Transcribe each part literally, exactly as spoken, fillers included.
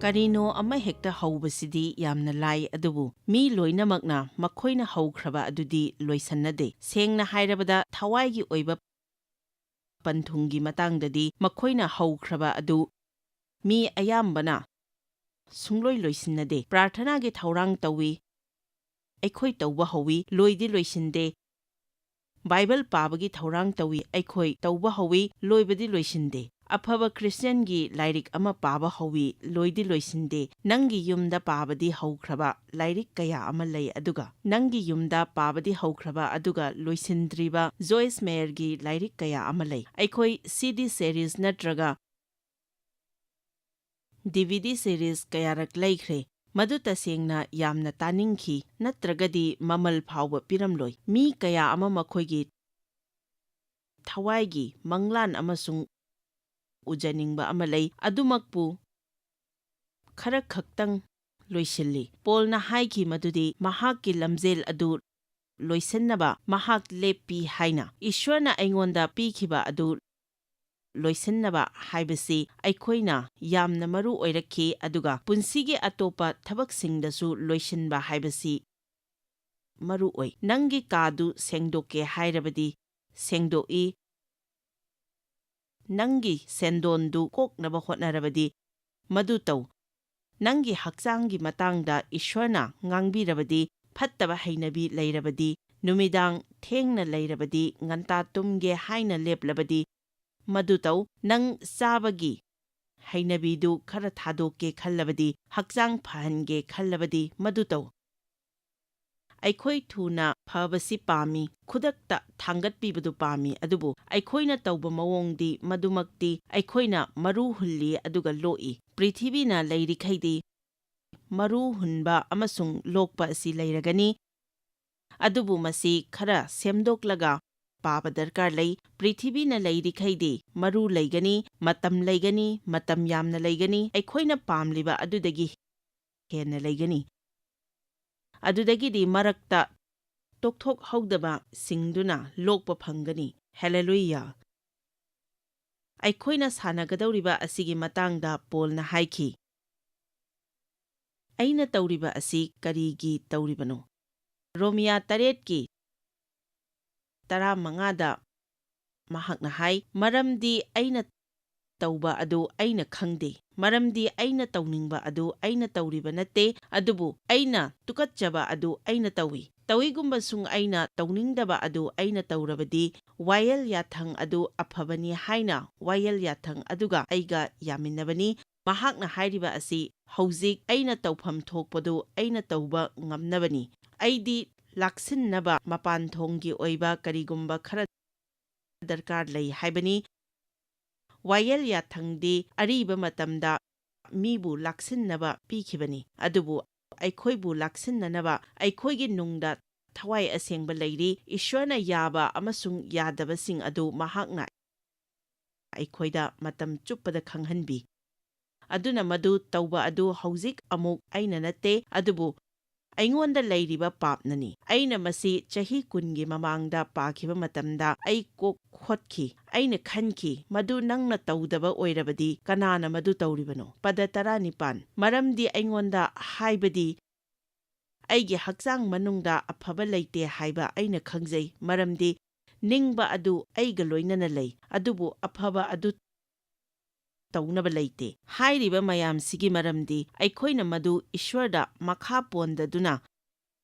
ꯀꯔꯤꯅꯣ ꯑꯃ ꯍꯦꯛꯇ ꯍꯧꯕꯁꯤꯗꯤ ꯌꯥꯝꯅ ꯂꯥꯏ, ꯑꯗꯨꯕꯨ ꯃꯤ ꯂꯣꯏꯅꯃꯛꯅ ꯃꯈꯣꯏꯅ ꯍꯧꯈ꯭ꯔꯕ ꯑꯗꯨꯗꯤ ꯂꯣꯏꯁꯟꯅꯗꯦ꯫ ꯁꯦꯡꯅ ꯍꯥꯏꯔꯕꯗ, ꯊꯋꯥꯏꯒꯤ ꯑꯣꯏꯕ ꯄꯟꯊꯨꯡꯒꯤ ꯃꯇꯥꯡꯗꯗꯤ ꯃꯈꯣꯏꯅ ꯍꯧꯈ꯭ꯔꯕ ꯑꯗꯨ ꯃꯤ ꯑꯌꯥꯝꯕꯅ ꯁꯨꯡꯂꯣꯏ ꯂꯣꯏꯁꯤꯟꯅꯗꯦ꯫ ꯄ꯭ꯔꯥꯔꯊꯅꯥꯒꯤ ꯊꯧꯔꯥꯡ ꯇꯧꯏ, ꯑꯩꯈꯣꯏ ꯇꯧꯕ ꯍꯧꯏ, ꯂꯣꯏꯗꯤ ꯂꯣꯏꯁꯤꯟꯗꯦ꯫ ꯕꯥꯏꯕꯜ ꯄꯥꯕꯒꯤ ꯊꯧꯔꯥꯡ ꯇꯧꯏ, ꯑꯩꯈꯣꯏ ꯇꯧꯕ ꯍꯧꯏ, ꯂꯣꯏꯕꯗꯤ ꯂꯣꯏꯁꯤꯟꯗꯦ꯫ ꯑꯐꯕ ꯈ꯭ꯔꯤꯁꯇꯤꯌꯥꯟꯒꯤ ꯂꯥꯏꯔꯤꯛ ꯑꯃ ꯄꯥꯕ ꯍꯧꯏ, ꯂꯣꯏꯗꯤ ꯂꯣꯏꯁꯤꯟꯗꯦ꯫ ꯅꯪꯒꯤ ꯌꯨꯝꯗ ꯄꯥꯕꯗꯤ ꯍꯧꯈ꯭ꯔꯕ ꯂꯥꯏꯔꯤꯛ ꯀꯌꯥ ꯑꯃ ꯂꯩ, ꯑꯗꯨꯒ ꯅꯪꯒꯤ ꯌꯨꯝꯗ ꯄꯥꯕꯗꯤ ꯍꯧꯈ꯭ꯔꯕ ꯑꯗꯨꯒ ꯂꯣꯏꯁꯤꯟꯗ꯭ꯔꯤꯕ ꯖꯣꯏꯁ ꯃꯦꯌꯔꯒꯤ ꯂꯥꯏꯔꯤꯛ ꯀꯌꯥ ꯑꯃ ꯂꯩ꯫ ꯑꯩꯈꯣꯏ ꯁꯤ ꯗꯤ ꯁꯦꯔꯤꯁ ꯅꯠꯇ꯭ꯔꯒ ꯗꯤ ꯚꯤ ꯗꯤ ꯁꯦꯔꯤꯁ ꯀꯌꯥꯔꯛ ꯂꯩꯈ꯭ꯔꯦ꯫ ꯃꯗꯨ ꯇꯁꯦꯡꯅ ꯌꯥꯝꯅ ꯇꯥꯅꯤꯡꯈꯤ, ꯅꯠꯇ꯭ꯔꯒꯗꯤ ꯃꯃꯜ ꯐꯥꯎꯕ ꯄꯤꯔꯝꯂꯣꯏ꯫ ꯃꯤ ꯀꯌꯥ ꯑꯃ ꯃꯈꯣꯏꯒꯤ ꯊꯋꯥꯏꯒꯤ ꯃꯪꯂꯥꯟ ꯑꯃꯁꯨꯡ ꯎꯖꯅꯤꯡꯕ ꯑꯃ ꯂꯩ, ꯑꯗꯨꯃꯛꯄꯨ ꯈꯔ ꯈꯛꯇꯪ ꯂꯣꯏꯁꯤꯜꯂꯤ꯫ ꯄꯣꯜꯅ ꯍꯥꯏꯈꯤ ꯃꯗꯨꯗꯤ ꯃꯍꯥꯛꯀꯤ ꯂꯝꯖꯦꯜ ꯑꯗꯨ ꯂꯣꯏꯁꯤꯟꯅꯕ ꯃꯍꯥꯛ ꯂꯦꯞꯄꯤ ꯍꯥꯏꯅ꯫ ꯏꯁ꯭ꯋꯔꯅ ꯑꯩꯉꯣꯟꯗ ꯄꯤꯈꯤꯕ ꯑꯗꯨ ꯂꯣꯏꯁꯤꯟꯅꯕ ꯍꯥꯏꯕꯁꯤ ꯑꯩꯈꯣꯏꯅ ꯌꯥꯝꯅ ꯃꯔꯨ ꯑꯣꯏꯔꯛꯈꯤ, ꯑꯗꯨꯒ ꯄꯨꯟꯁꯤꯒꯤ ꯑꯇꯣꯞꯄ ꯊꯕꯛꯁꯤꯡꯗꯁꯨ ꯂꯣꯏꯁꯤꯟꯕ ꯍꯥꯏꯕꯁꯤ ꯃꯔꯨ ꯑꯣꯏ꯫ ꯅꯪꯒꯤ ꯀꯥꯗꯨ ꯁꯦꯡꯗꯣꯛꯀꯦ ꯍꯥꯏꯔꯕꯗꯤ ꯁꯦꯡꯗꯣꯛꯏ, ꯅꯪꯒꯤ ꯁꯦꯟꯗꯣꯟꯗꯨ ꯀꯣꯛꯅꯕ ꯍꯣꯠꯅꯔꯕꯗꯤ ꯃꯗꯨ ꯇꯧ꯫ ꯅꯪꯒꯤ ꯍꯛꯆꯥꯡꯒꯤ ꯃꯇꯥꯡꯗ ꯏꯁ꯭ꯋꯔꯅ ꯉꯥꯡꯕꯤꯔꯕꯗꯤ, ꯐꯠꯇꯕ ꯍꯩꯅꯕꯤ ꯂꯩꯔꯕꯗꯤ, ꯅꯨꯃꯤꯗꯥꯡ ꯊꯦꯡꯅ ꯂꯩꯔꯕꯗꯤ, ꯉꯟꯇꯥ ꯇꯨꯝꯒꯦ ꯍꯥꯏꯅ ꯂꯦꯞꯂꯕꯗꯤ, ꯃꯗꯨ ꯇꯧ꯫ ꯅꯪ ꯆꯥꯕꯒꯤ ꯍꯩꯅꯕꯤꯗꯨ ꯈꯔ ꯊꯥꯗꯣꯛꯀꯦ ꯈꯜꯂꯕꯗꯤ, ꯍꯛꯆꯥꯡ ꯐꯍꯟꯒꯦ ꯈꯜꯂꯕꯗꯤ, ꯃꯗꯨ ꯇꯧ꯫ ꯑꯩꯈꯣꯏ ꯊꯨꯅ ꯐꯕꯁꯤ ꯄꯥꯝꯃꯤ, ꯈꯨꯗꯛꯇ ꯊꯥꯡꯒꯠꯄꯤꯕꯗꯨ ꯄꯥꯝꯃꯤ, ꯑꯗꯨꯕꯨ ꯑꯩꯈꯣꯏꯅ ꯇꯧꯕ ꯃꯑꯣꯡꯗꯤ ꯃꯗꯨꯃꯛꯇꯤ ꯑꯩꯈꯣꯏꯅ ꯃꯔꯨ ꯍꯨꯜꯂꯤ ꯑꯗꯨꯒ ꯂꯣꯛꯏ꯫ ꯄ꯭ꯔꯤꯊꯤꯕꯤꯅ ꯂꯩꯔꯤꯈꯩꯗꯤ ꯃꯔꯨ ꯍꯨꯟꯕ ꯑꯃꯁꯨꯡ ꯂꯣꯛꯄ ꯑꯁꯤ ꯂꯩꯔꯒꯅꯤ, ꯑꯗꯨꯕꯨ ꯃꯁꯤ ꯈꯔ ꯁꯦꯝꯗꯣꯛꯂꯒ ꯄꯥꯕ ꯗꯔꯀꯥꯔ ꯂꯩ꯫ ꯄ꯭ꯔꯤꯊꯤꯕꯤꯅ ꯂꯩꯔꯤꯈꯩꯗꯤ ꯃꯔꯨ ꯂꯩꯒꯅꯤ, ꯃꯇꯝ ꯂꯩꯒꯅꯤ, ꯃꯇꯝ ꯌꯥꯝꯅ ꯂꯩꯒꯅꯤ, ꯑꯩꯈꯣꯏꯅ ꯄꯥꯝꯂꯤꯕ ꯑꯗꯨꯗꯒꯤ ꯍꯦꯟꯅ ꯂꯩꯒꯅꯤ꯫ ꯑꯗꯨꯗꯒꯤꯗꯤ ꯃꯔꯛꯇ ꯇꯣꯛꯊꯣꯛꯍꯧꯗꯕ ꯁꯤꯡꯗꯨꯅ ꯂꯣꯛꯄ ꯐꯪꯒꯅꯤ꯫ ꯍꯦꯂꯦꯂꯨꯌꯥ! ꯑꯩꯈꯣꯏꯅ ꯁꯥꯟꯅꯒꯗꯧꯔꯤꯕ ꯑꯁꯤꯒꯤ ꯃꯇꯥꯡꯗ ꯄꯣꯜꯅ ꯍꯥꯏꯈꯤ, ꯑꯩꯅ ꯇꯧꯔꯤꯕ ꯑꯁꯤ ꯀꯔꯤꯒꯤ ꯇꯧꯔꯤꯕꯅꯣ? ꯔꯣꯃꯤꯌꯥ ꯇꯔꯦꯠꯀꯤ ꯇꯔꯥꯃꯉꯥꯗ ꯃꯍꯥꯛꯅ ꯍꯥꯏ, "ꯃꯔꯝꯗꯤ ꯑꯩꯅ ꯇꯧꯕ ꯑꯗꯨ ꯑꯩꯅ ꯈꯪꯗꯦ, ꯃꯔꯝꯗꯤ ꯑꯩꯅ ꯇꯧꯅꯤꯡꯕ ꯑꯗꯨ ꯑꯩꯅ ꯇꯧꯔꯤꯕ ꯅꯠꯇꯦ, ꯑꯗꯨꯕꯨ ꯑꯩꯅ ꯇꯨꯀꯠꯆꯕ ꯑꯗꯨ ꯑꯩꯅ ꯇꯧꯏ꯫ ꯇꯧꯏꯒꯨꯝꯕꯁꯨꯡ ꯑꯩꯅ ꯇꯧꯅꯤꯡꯗꯕ ꯑꯗꯨ ꯑꯩꯅ ꯇꯧꯔꯕꯗꯤ, ꯋꯥꯌꯦꯜ ꯌꯥꯊꯪ ꯑꯗꯨ ꯑꯐꯕꯅꯤ ꯍꯥꯏꯅ ꯋꯥꯌꯦꯜ ꯌꯥꯊꯪ ꯑꯗꯨꯒ ꯑꯩꯒ ꯌꯥꯃꯤꯟꯅꯕꯅꯤ꯫ ꯃꯍꯥꯛꯅ ꯍꯥꯏꯔꯤꯕ ꯑꯁꯤ ꯍꯧꯖꯤꯛ ꯑꯩꯅ ꯇꯧꯐꯝ ꯊꯣꯛꯄꯗꯨ ꯑꯩꯅ ꯇꯧꯕ ꯉꯝꯅꯕꯅꯤ꯫ ꯑꯩꯗꯤ ꯂꯥꯛꯁꯤꯟꯅꯕ ꯃꯄꯥꯟ ꯊꯣꯡꯒꯤ ꯑꯣꯏꯕ ꯀꯔꯤꯒꯨꯝꯕ ꯈꯔ ꯗꯔꯀꯥꯔ ꯂꯩ ꯍꯥꯏꯕꯅꯤ꯫ ꯋꯥꯌꯦꯜ ꯌꯥꯊꯪꯗꯤ ꯑꯔꯤꯕ ꯃꯇꯝꯗ ꯃꯤꯕꯨ ꯂꯥꯛꯁꯤꯟꯅꯕ ꯄꯤꯈꯤꯕꯅꯤ, ꯑꯗꯨꯕꯨ ꯑꯩꯈꯣꯏꯕꯨ ꯂꯥꯛꯁꯤꯟꯅꯅꯕ ꯑꯩꯈꯣꯏꯒꯤ ꯅꯨꯡꯗ ꯊꯋꯥꯏ ꯑꯁꯦꯡꯕ ꯂꯩꯔꯤ꯫ ꯏꯁ꯭ꯋꯔꯅ ꯌꯥꯕ ꯑꯃꯁꯨꯡ ꯌꯥꯗꯕꯁꯤꯡ ꯑꯗꯨ ꯃꯍꯥꯛꯅ ꯑꯩꯈꯣꯏꯗ ꯃꯇꯝ ꯆꯨꯞꯄꯗ ꯈꯪꯍꯟꯕꯤ꯫ ꯑꯗꯨꯅ ꯃꯗꯨ ꯇꯧꯕ ꯑꯗꯨ ꯍꯧꯖꯤꯛ ꯑꯃꯨꯛ ꯑꯩꯅ ꯅꯠꯇꯦ, ꯑꯗꯨꯕꯨ ꯑꯩꯉꯣꯟꯗ ꯂꯩꯔꯤꯕ ꯄꯥꯞꯅꯅꯤ꯫ ꯑꯩꯅ ꯃꯁꯤ ꯆꯍꯤ ꯀꯨꯟꯒꯤ ꯃꯃꯥꯡꯗ ꯄꯥꯈꯤꯕ ꯃꯇꯝꯗ ꯑꯩ ꯀꯣꯛ ꯍꯣꯠꯈꯤ꯫ ꯑꯩꯅ ꯈꯟꯈꯤ, "ꯃꯗꯨ ꯅꯪꯅ ꯇꯧꯗꯕ ꯑꯣꯏꯔꯕꯗꯤ ꯀꯅꯥꯅ ꯃꯗꯨ ꯇꯧꯔꯤꯕꯅꯣ?" ꯄꯗ ꯇꯔꯥꯅꯤꯄꯥꯟ, ꯃꯔꯝꯗꯤ ꯑꯩꯉꯣꯟꯗ ꯍꯥꯏꯕꯗꯤ ꯑꯩꯒꯤ ꯍꯛꯆꯥꯡ ꯃꯅꯨꯡꯗ ꯑꯐꯕ ꯂꯩꯇꯦ ꯍꯥꯏꯕ ꯑꯩꯅ ꯈꯪꯖꯩ, ꯃꯔꯝꯗꯤ ꯅꯤꯡꯕ ꯑꯗꯨ ꯑꯩꯒ ꯂꯣꯏꯅꯅ ꯂꯩ, ꯑꯗꯨꯕꯨ ꯑꯐꯕ ꯑꯗꯨ ꯇꯧꯅꯕ ꯂꯩꯇꯦ꯫ ꯍꯥꯏꯔꯤꯕ ꯃꯌꯥꯝꯁꯤꯒꯤ ꯃꯔꯝꯗꯤ ꯑꯩꯈꯣꯏꯅ ꯃꯗꯨ ꯏꯁ꯭ꯋꯔꯗ ꯃꯈꯥ ꯄꯣꯟꯗꯗꯨꯅ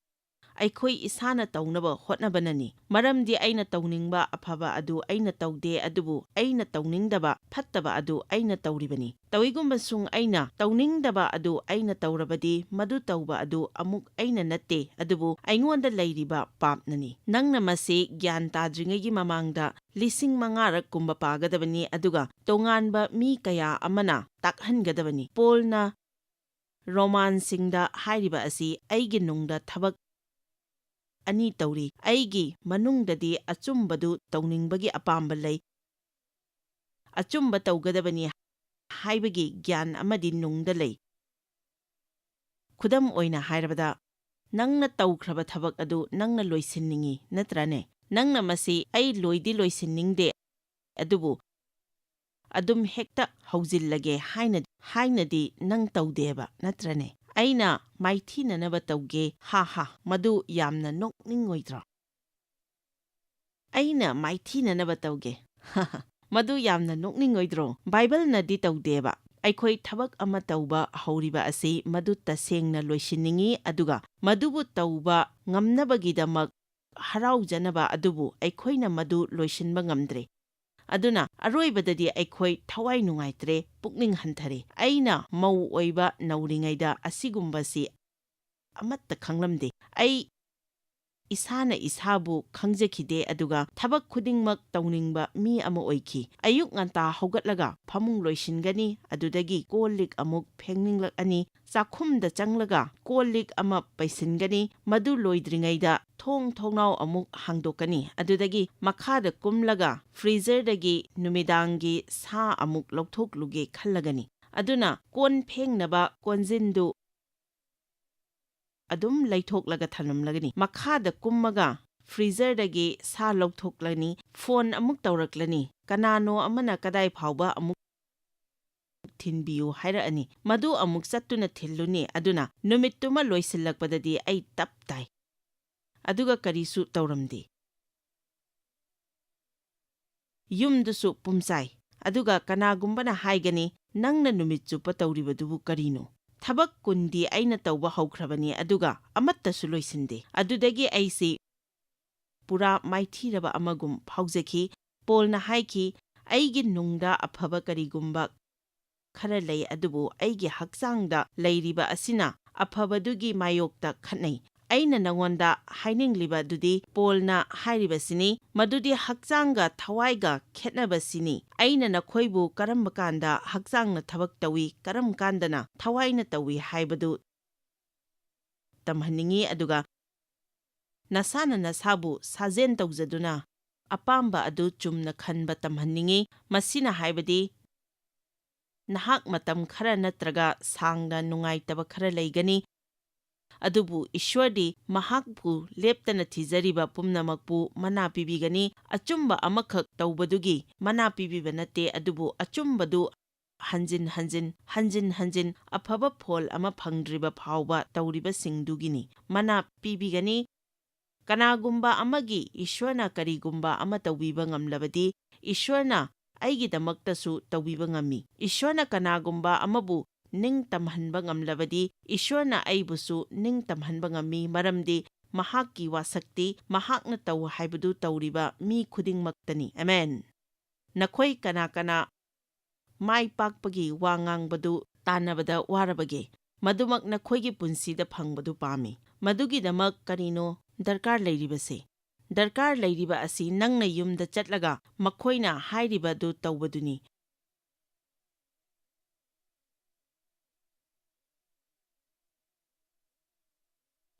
ꯑꯩꯈꯣꯏ ꯏꯁꯥꯅ ꯇꯧꯅꯕ ꯍꯣꯠꯅꯕꯅꯅꯤ꯫ ꯃꯔꯝꯗꯤ ꯑꯩꯅ ꯇꯧꯅꯤꯡꯕ ꯑꯐꯕ ꯑꯗꯨ ꯑꯩꯅ ꯇꯧꯗꯦ, ꯑꯗꯨꯕꯨ ꯑꯩꯅ ꯇꯧꯅꯤꯡꯗꯕ ꯐꯠꯇꯕ ꯑꯗꯨ ꯑꯩꯅ ꯇꯧꯔꯤꯕꯅꯤ꯫ ꯇꯧꯏꯒꯨꯝꯕꯁꯨꯡ ꯑꯩꯅ ꯇꯧꯅꯤꯡꯗꯕ ꯑꯗꯨ ꯑꯩꯅ ꯇꯧꯔꯕꯗꯤ, ꯃꯗꯨ ꯇꯧꯕ ꯑꯗꯨ ꯑꯃꯨꯛ ꯑꯩꯅ ꯅꯠꯇꯦ, ꯑꯗꯨꯕꯨ ꯑꯩꯉꯣꯟꯗ ꯂꯩꯔꯤꯕ ꯄꯥꯞꯅꯅꯤ꯫ ꯅꯪꯅ ꯃꯁꯤ ꯒ꯭ꯌꯥꯟ ꯇꯥꯗ꯭ꯔꯤꯉꯩꯒꯤ ꯃꯃꯥꯡꯗ ꯂꯤꯁꯤꯡ ꯃꯉꯥꯔꯛ ꯀꯨꯝꯕ ꯄꯥꯒꯗꯕꯅꯤ, ꯑꯗꯨꯒ ꯇꯣꯉꯥꯟꯕ ꯃꯤ ꯀꯌꯥ ꯑꯃꯅ ꯇꯥꯛꯍꯟꯒꯗꯕꯅꯤ꯫ ꯄꯣꯜꯅ ꯔꯣꯃꯥꯟꯁꯤꯡꯗ ꯍꯥꯏꯔꯤꯕ ꯑꯁꯤ ꯑꯩꯒꯤ ꯅꯨꯡꯗ ꯊꯕꯛ ꯑꯅꯤ ꯇꯧꯔꯤ꯫ ꯑꯩꯒꯤ ꯃꯅꯨꯡꯗꯗꯤ ꯑꯆꯨꯝꯕꯗꯨ ꯇꯧꯅꯤꯡꯕꯒꯤ ꯑꯄꯥꯝꯕ ꯂꯩ, ꯑꯆꯨꯝꯕ ꯇꯧꯒꯗꯕꯅꯤ ꯍꯥꯏꯕꯒꯤ ꯒ꯭ꯌꯥꯟ ꯑꯃꯗꯤ ꯅꯨꯡꯗ ꯂꯩ꯫ ꯈꯨꯗꯝ ꯑꯣꯏꯅ ꯍꯥꯏꯔꯕꯗ, ꯅꯪꯅ ꯇꯧꯈ꯭ꯔꯕ ꯊꯕꯛ ꯑꯗꯨ ꯅꯪꯅ ꯂꯣꯏꯁꯤꯟꯅꯤꯡꯏ, ꯅꯠꯇ꯭ꯔꯅꯦ? ꯅꯪꯅ ꯃꯁꯤ "ꯑꯩ ꯂꯣꯏꯗꯤ ꯂꯣꯏꯁꯤꯟꯅꯤꯡꯗꯦ, ꯑꯗꯨꯕꯨ ꯑꯗꯨꯝ ꯍꯦꯛꯇ ꯍꯧꯖꯤꯜꯂꯒꯦ" ꯍꯥꯏꯅ, ꯍꯥꯏꯅꯗꯤ ꯅꯪ ꯇꯧꯗꯦꯕ, ꯅꯠꯇ꯭ꯔꯅꯦ? ꯑꯩꯅ ꯃꯥꯏꯊꯤꯅꯅꯕ ꯇꯧꯒꯦ, ꯍꯥ ꯍꯥ, ꯃꯗꯨ ꯌꯥꯝꯅ ꯅꯣꯛꯅꯤꯡꯉꯣꯏꯗ꯭ꯔꯣ? ꯑꯩꯅ ꯃꯥꯏꯊꯤꯅꯅꯕ ꯇꯧꯒꯦ꯫ ꯃꯗꯨ ꯌꯥꯝꯅ ꯅꯣꯛꯅꯤꯡꯉꯣꯏꯗ꯭ꯔꯣ? ꯕꯥꯏꯕꯜꯅꯗꯤ ꯇꯧꯗꯦꯕ꯫ ꯑꯩꯈꯣꯏ ꯊꯕꯛ ꯑꯃ ꯇꯧꯕ ꯍꯧꯔꯤꯕ ꯑꯁꯤ ꯃꯗꯨ ꯇꯁꯦꯡꯅ ꯂꯣꯏꯁꯤꯟꯅꯤꯡꯏ, ꯑꯗꯨꯒ ꯃꯗꯨꯕꯨ ꯇꯧꯕ ꯉꯝꯅꯕꯒꯤꯗꯃꯛ ꯍꯔꯥꯎꯖꯅꯕ, ꯑꯗꯨꯕꯨ ꯑꯩꯈꯣꯏꯅ ꯃꯗꯨ ꯂꯣꯏꯁꯤꯟꯕ ꯉꯝꯗ꯭ꯔꯦ꯫ ꯑꯗꯨꯅ ꯑꯔꯣꯏꯕꯗꯗꯤ ꯑꯩꯈꯣꯏ ꯊꯋꯥꯏ ꯅꯨꯡꯉꯥꯏꯇ꯭ꯔꯦ, ꯄꯨꯛꯅꯤꯡ ꯍꯟꯊꯔꯦ꯫ ꯑꯩꯅ ꯃꯧ ꯑꯣꯏꯕ ꯅꯧꯔꯤꯉꯩꯗ ꯑꯁꯤꯒꯨꯝꯕꯁꯤ ꯑꯃꯠꯇ ꯈꯪꯂꯝꯗꯦ꯫ ꯑꯩ ꯏꯁꯥꯅ ꯏꯁꯥꯕꯨ ꯈꯪꯖꯈꯤꯗꯦ, ꯑꯗꯨꯒ ꯊꯕꯛ ꯈꯨꯗꯤꯡꯃꯛ ꯇꯧꯅꯤꯡꯕ ꯃꯤ ꯑꯃ ꯑꯣꯏꯈꯤ꯫ ꯑꯌꯨꯛ ꯉꯟꯇꯥ ꯍꯧꯒꯠꯂꯒ ꯐꯃꯨꯡ ꯂꯣꯏꯁꯤꯟꯒꯅꯤ, ꯑꯗꯨꯗꯒꯤ ꯀꯣꯜ ꯂꯤꯛ ꯑꯃꯨꯛ ꯐꯦꯡꯅꯤꯡꯂꯛꯑꯅꯤ, ꯆꯥꯛꯈꯨꯝꯗ ꯆꯪꯂꯒ ꯀꯣꯜ ꯂꯤꯛ ꯑꯃ ꯄꯩꯁꯤꯟꯒꯅꯤ, ꯃꯗꯨ ꯂꯣꯏꯗ꯭ꯔꯤꯉꯩꯗ ꯊꯣꯡ ꯊꯣꯡꯅꯥꯎ ꯑꯃꯨꯛ ꯍꯥꯡꯗꯣꯛꯀꯅꯤ, ꯑꯗꯨꯗꯒꯤ ꯃꯈꯥꯗ ꯀꯨꯝꯂꯒ ꯐ꯭ꯔꯤꯖꯔꯗꯒꯤ ꯅꯨꯃꯤꯗꯥꯡꯒꯤ ꯁꯥ ꯑꯃꯨꯛ ꯂꯧꯊꯣꯛꯂꯨꯒꯦ ꯈꯜꯂꯒꯅꯤ꯫ ꯑꯗꯨꯅ ꯀꯣꯟ ꯐꯦꯡꯅꯕ ꯀꯣꯟꯖꯤꯟꯗꯨ ꯑꯗꯨꯝ ꯂꯩꯊꯣꯛꯂꯒ ꯊꯝꯂꯝꯂꯒꯅꯤ꯫ ꯃꯈꯥꯗ ꯀꯨꯝꯃꯒ ꯐ꯭ꯔꯤꯖꯔꯗꯒꯤ ꯁꯥ ꯂꯧꯊꯣꯛꯂꯅꯤ, ꯐꯣꯟ ꯑꯃꯨꯛ ꯇꯧꯔꯛꯂꯅꯤ, ꯀꯅꯥꯅꯣ ꯑꯃꯅ ꯀꯗꯥꯏ ꯐꯥꯎꯕ ꯑꯃꯨꯛ ꯊꯤꯟꯕꯤꯌꯨ ꯍꯥꯏꯔꯛꯑꯅꯤ, ꯃꯗꯨ ꯑꯃꯨꯛ ꯆꯠꯇꯨꯅ ꯊꯤꯜꯂꯨꯅꯤ꯫ ꯑꯗꯨꯅ ꯅꯨꯃꯤꯠꯇꯨꯃ ꯂꯣꯏꯁꯤꯜꯂꯛꯄꯗꯗꯤ ꯑꯩ ꯇꯞ ꯇꯥꯏ꯫ ꯑꯗꯨꯒ ꯀꯔꯤꯁꯨ ꯇꯧꯔꯝꯗꯦ꯫ ꯌꯨꯝꯗꯨꯁꯨ ꯄꯨꯝꯆꯥꯏ꯫ ꯑꯗꯨꯒ ꯀꯅꯥꯒꯨꯝꯕꯅ ꯍꯥꯏꯒꯅꯤ, "ꯅꯪꯅ ꯅꯨꯃꯤꯠ ꯆꯨꯞꯄ ꯇꯧꯔꯤꯕꯗꯨꯕꯨ ꯀꯔꯤꯅꯣ?" ꯊꯕꯛ ꯀꯨꯟꯗꯤ ꯑꯩꯅ ꯇꯧꯕ ꯍꯧꯈ꯭ꯔꯕꯅꯤ, ꯑꯗꯨꯒ ꯑꯃꯠꯇꯁꯨ ꯂꯣꯏꯁꯤꯟꯗꯦ꯫ ꯑꯗꯨꯗꯒꯤ ꯑꯩꯁꯤ ꯄꯨꯔꯥ ꯃꯥꯏꯊꯤꯔꯕ ꯑꯃꯒꯨꯝ ꯐꯥꯎꯖꯈꯤ꯫ ꯄꯣꯜꯅ ꯍꯥꯏꯈꯤ, "ꯑꯩꯒꯤ ꯅꯨꯡꯗ ꯑꯐꯕ ꯀꯔꯤꯒꯨꯝꯕ ꯈꯔ ꯂꯩ, ꯑꯗꯨꯕꯨ ꯑꯩꯒꯤ ꯍꯛꯆꯥꯡꯗ ꯂꯩꯔꯤꯕ ꯑꯁꯤꯅ ꯑꯐꯕꯗꯨꯒꯤ ꯃꯥꯌꯣꯛꯇ ꯈꯠꯅꯩ꯫ ꯑꯩꯅ ꯅꯉꯣꯟꯗ ꯍꯥꯏꯅꯤꯡꯂꯤꯕ ꯑꯗꯨꯗꯤ ꯄꯣꯜꯅ ꯍꯥꯏꯔꯤꯕꯁꯤꯅꯤ, ꯃꯗꯨꯗꯤ ꯍꯛꯆꯥꯡꯒ ꯊꯋꯥꯏꯒ ꯈꯦꯠꯅꯕꯁꯤꯅꯤ꯫ ꯑꯩꯅ ꯅꯈꯣꯏꯕꯨ ꯀꯔꯝꯕ ꯀꯥꯟꯗ ꯍꯛꯆꯥꯡꯅ ꯊꯕꯛ ꯇꯧꯏ, ꯀꯔꯝ ꯀꯥꯟꯗꯅ ꯊꯋꯥꯏꯅ ꯇꯧꯏ ꯍꯥꯏꯕꯗꯨ ꯇꯝꯍꯟꯅꯤꯡꯏ, ꯑꯗꯨꯒ ꯅꯁꯥꯅ ꯅꯁꯥꯕꯨ ꯁꯥꯖꯦꯟ ꯇꯧꯖꯗꯨꯅ ꯑꯄꯥꯝꯕ ꯑꯗꯨ ꯆꯨꯝꯅ ꯈꯟꯕ ꯇꯝꯍꯟꯅꯤꯡꯏ꯫ ꯃꯁꯤꯅ ꯍꯥꯏꯕꯗꯤ ꯅꯍꯥꯛ ꯃꯇꯝ ꯈꯔ ꯅꯠꯇ꯭ꯔꯒ ꯁꯥꯡꯅ ꯅꯨꯡꯉꯥꯏꯇꯕ ꯈꯔ ꯂꯩꯒꯅꯤ, ꯑꯗꯨꯕꯨ ꯏꯁ꯭ꯋꯔꯗꯤ ꯃꯍꯥꯛꯄꯨ ꯂꯦꯞꯇꯅ ꯊꯤꯖꯔꯤꯕ ꯄꯨꯝꯅꯃꯛꯄꯨ ꯃꯅꯥ ꯄꯤꯕꯤꯒꯅꯤ꯫ ꯑꯆꯨꯝꯕ ꯑꯃꯈꯛ ꯇꯧꯕꯗꯨꯒꯤ ꯃꯅꯥ ꯄꯤꯕꯤꯕ ꯅꯠꯇꯦ, ꯑꯗꯨꯕꯨ ꯑꯆꯨꯝꯕꯗꯨ ꯍꯟꯖꯤꯟ ꯍꯟꯖꯤꯟ, ꯍꯟꯖꯤꯟ ꯍꯟꯖꯤꯟ ꯑꯐꯕ ꯐꯣꯜ ꯑꯃ ꯐꯪꯗ꯭ꯔꯤꯕ ꯐꯥꯎꯕ ꯇꯧꯔꯤꯕꯁꯤꯡꯗꯨꯒꯤꯅꯤ꯫ ꯃꯅꯥ ꯄꯤꯕꯤꯒꯅꯤ꯫ ꯀꯅꯥꯒꯨꯝꯕ ꯑꯃꯒꯤ ꯏꯁ꯭ꯋꯔꯅ ꯀꯔꯤꯒꯨꯝꯕ ꯑꯃ ꯇꯧꯕꯤꯕ ꯉꯝꯂꯕꯗꯤ, ꯏꯁ꯭ꯋꯔꯅ ꯑꯩꯒꯤꯗꯃꯛꯇꯁꯨ ꯇꯧꯕꯤꯕ ꯉꯝꯃꯤ꯫ ꯏꯁ꯭ꯋꯔꯅ ꯀꯅꯥꯒꯨꯝꯕ ꯑꯃꯕꯨ ꯅꯤꯡꯇꯝꯍꯟꯕ ꯉꯝꯂꯕꯗꯤ, ꯏꯁ꯭ꯋꯔꯅ ꯑꯩꯕꯨꯁꯨ ꯅꯤꯡꯇꯝꯍꯟꯕ ꯉꯝꯃꯤ, ꯃꯔꯝꯗꯤ ꯃꯍꯥꯛꯀꯤ ꯋꯥꯁꯛꯇꯤ ꯃꯍꯥꯛꯅ ꯇꯧ ꯍꯥꯏꯕꯗꯨ ꯇꯧꯔꯤꯕ ꯃꯤ ꯈꯨꯗꯤꯡꯃꯛꯇꯅꯤ꯫ ꯑꯃꯦꯟ꯫ ꯅꯈꯣꯏ ꯀꯅꯥ ꯀꯅꯥ ꯃꯥꯏ ꯄꯥꯛꯄꯒꯤ ꯋꯥ ꯉꯥꯡꯕꯗꯨ ꯇꯥꯟꯅꯕꯗ ꯋꯥꯔꯕꯒꯦ? ꯃꯗꯨꯃꯛ ꯅꯈꯣꯏꯒꯤ ꯄꯨꯟꯁꯤꯗ ꯐꯪꯕꯗꯨ ꯄꯥꯝꯃꯤ꯫ ꯃꯗꯨꯒꯤꯗꯃꯛ ꯀꯔꯤꯅꯣ ꯗꯔꯀꯥꯔ ꯂꯩꯔꯤꯕꯁꯦ? ꯗꯔꯀꯥꯔ ꯂꯩꯔꯤꯕ ꯑꯁꯤ ꯅꯪꯅ ꯌꯨꯝꯗ ꯆꯠꯂꯒ ꯃꯈꯣꯏꯅ ꯍꯥꯏꯔꯤꯕ ꯑꯗꯨ ꯇꯧꯕꯗꯨꯅꯤ꯫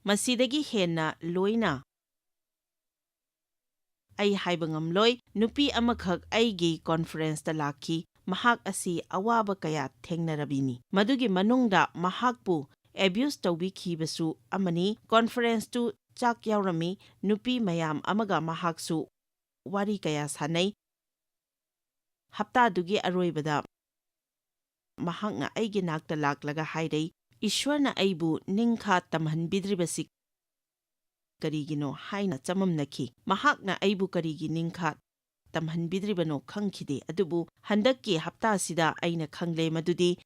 ꯃꯁꯤꯗꯒꯤ ꯍꯦꯟꯅ ꯂꯣꯏꯅ ꯑꯩ ꯍꯥꯏꯕ ꯉꯝꯂꯣꯏ꯫ ꯅꯨꯄꯤ ꯑꯃꯈꯛ ꯑꯩꯒꯤ ꯀꯣꯟꯐꯔꯦꯟꯁꯇ ꯂꯥꯛꯈꯤ꯫ ꯃꯍꯥꯛ ꯑꯁꯤ ꯑꯋꯥꯕ ꯀꯌꯥ ꯊꯦꯡꯅꯔꯕꯤꯅꯤ꯫ ꯃꯗꯨꯒꯤ ꯃꯅꯨꯡꯗ ꯃꯍꯥꯛꯄꯨ ꯑꯦꯕ꯭ꯌꯨꯁ ꯇꯧꯕꯤꯈꯤꯕꯁꯨ ꯑꯃꯅꯤ꯫ ꯀꯣꯟꯐꯔꯦꯟꯁꯇꯨ ꯆꯥꯛ ꯌꯥꯎꯔꯝꯃꯤ꯫ ꯅꯨꯄꯤ ꯃꯌꯥꯝ ꯑꯃꯒ ꯃꯍꯥꯛꯁꯨ ꯋꯥꯔꯤ ꯀꯌꯥ ꯁꯥꯟꯅꯩ꯫ ꯍꯞꯇꯥꯗꯨꯒꯤ ꯑꯔꯣꯏꯕꯗ ꯃꯍꯥꯛꯅ ꯑꯩꯒꯤ ꯅꯥꯛꯇ ꯂꯥꯛꯂꯒ ꯍꯥꯏꯔꯩ, "ꯏꯁ꯭ꯋꯔꯅ ꯑꯩꯕꯨ ꯅꯤꯡꯈꯥ ꯇꯝꯍꯟꯕꯤꯗ꯭ꯔꯤꯕꯁꯤ ꯀꯔꯤꯒꯤꯅꯣ?" ꯍꯥꯏꯅ ꯆꯃꯝꯅꯈꯤ꯫ ꯃꯍꯥꯛꯅ ꯑꯩꯕꯨ ꯀꯔꯤꯒꯤ ꯅꯤꯡꯈꯥ ꯇꯝꯍꯟꯕꯤꯗ꯭ꯔꯤꯕꯅꯣ ꯈꯪꯈꯤꯗꯦ, ꯑꯗꯨꯕꯨ ꯍꯟꯗꯛꯀꯤ ꯍꯞꯇꯥꯁꯤꯗ ꯑꯩꯅ ꯈꯪꯂꯦ ꯃꯗꯨꯗꯤ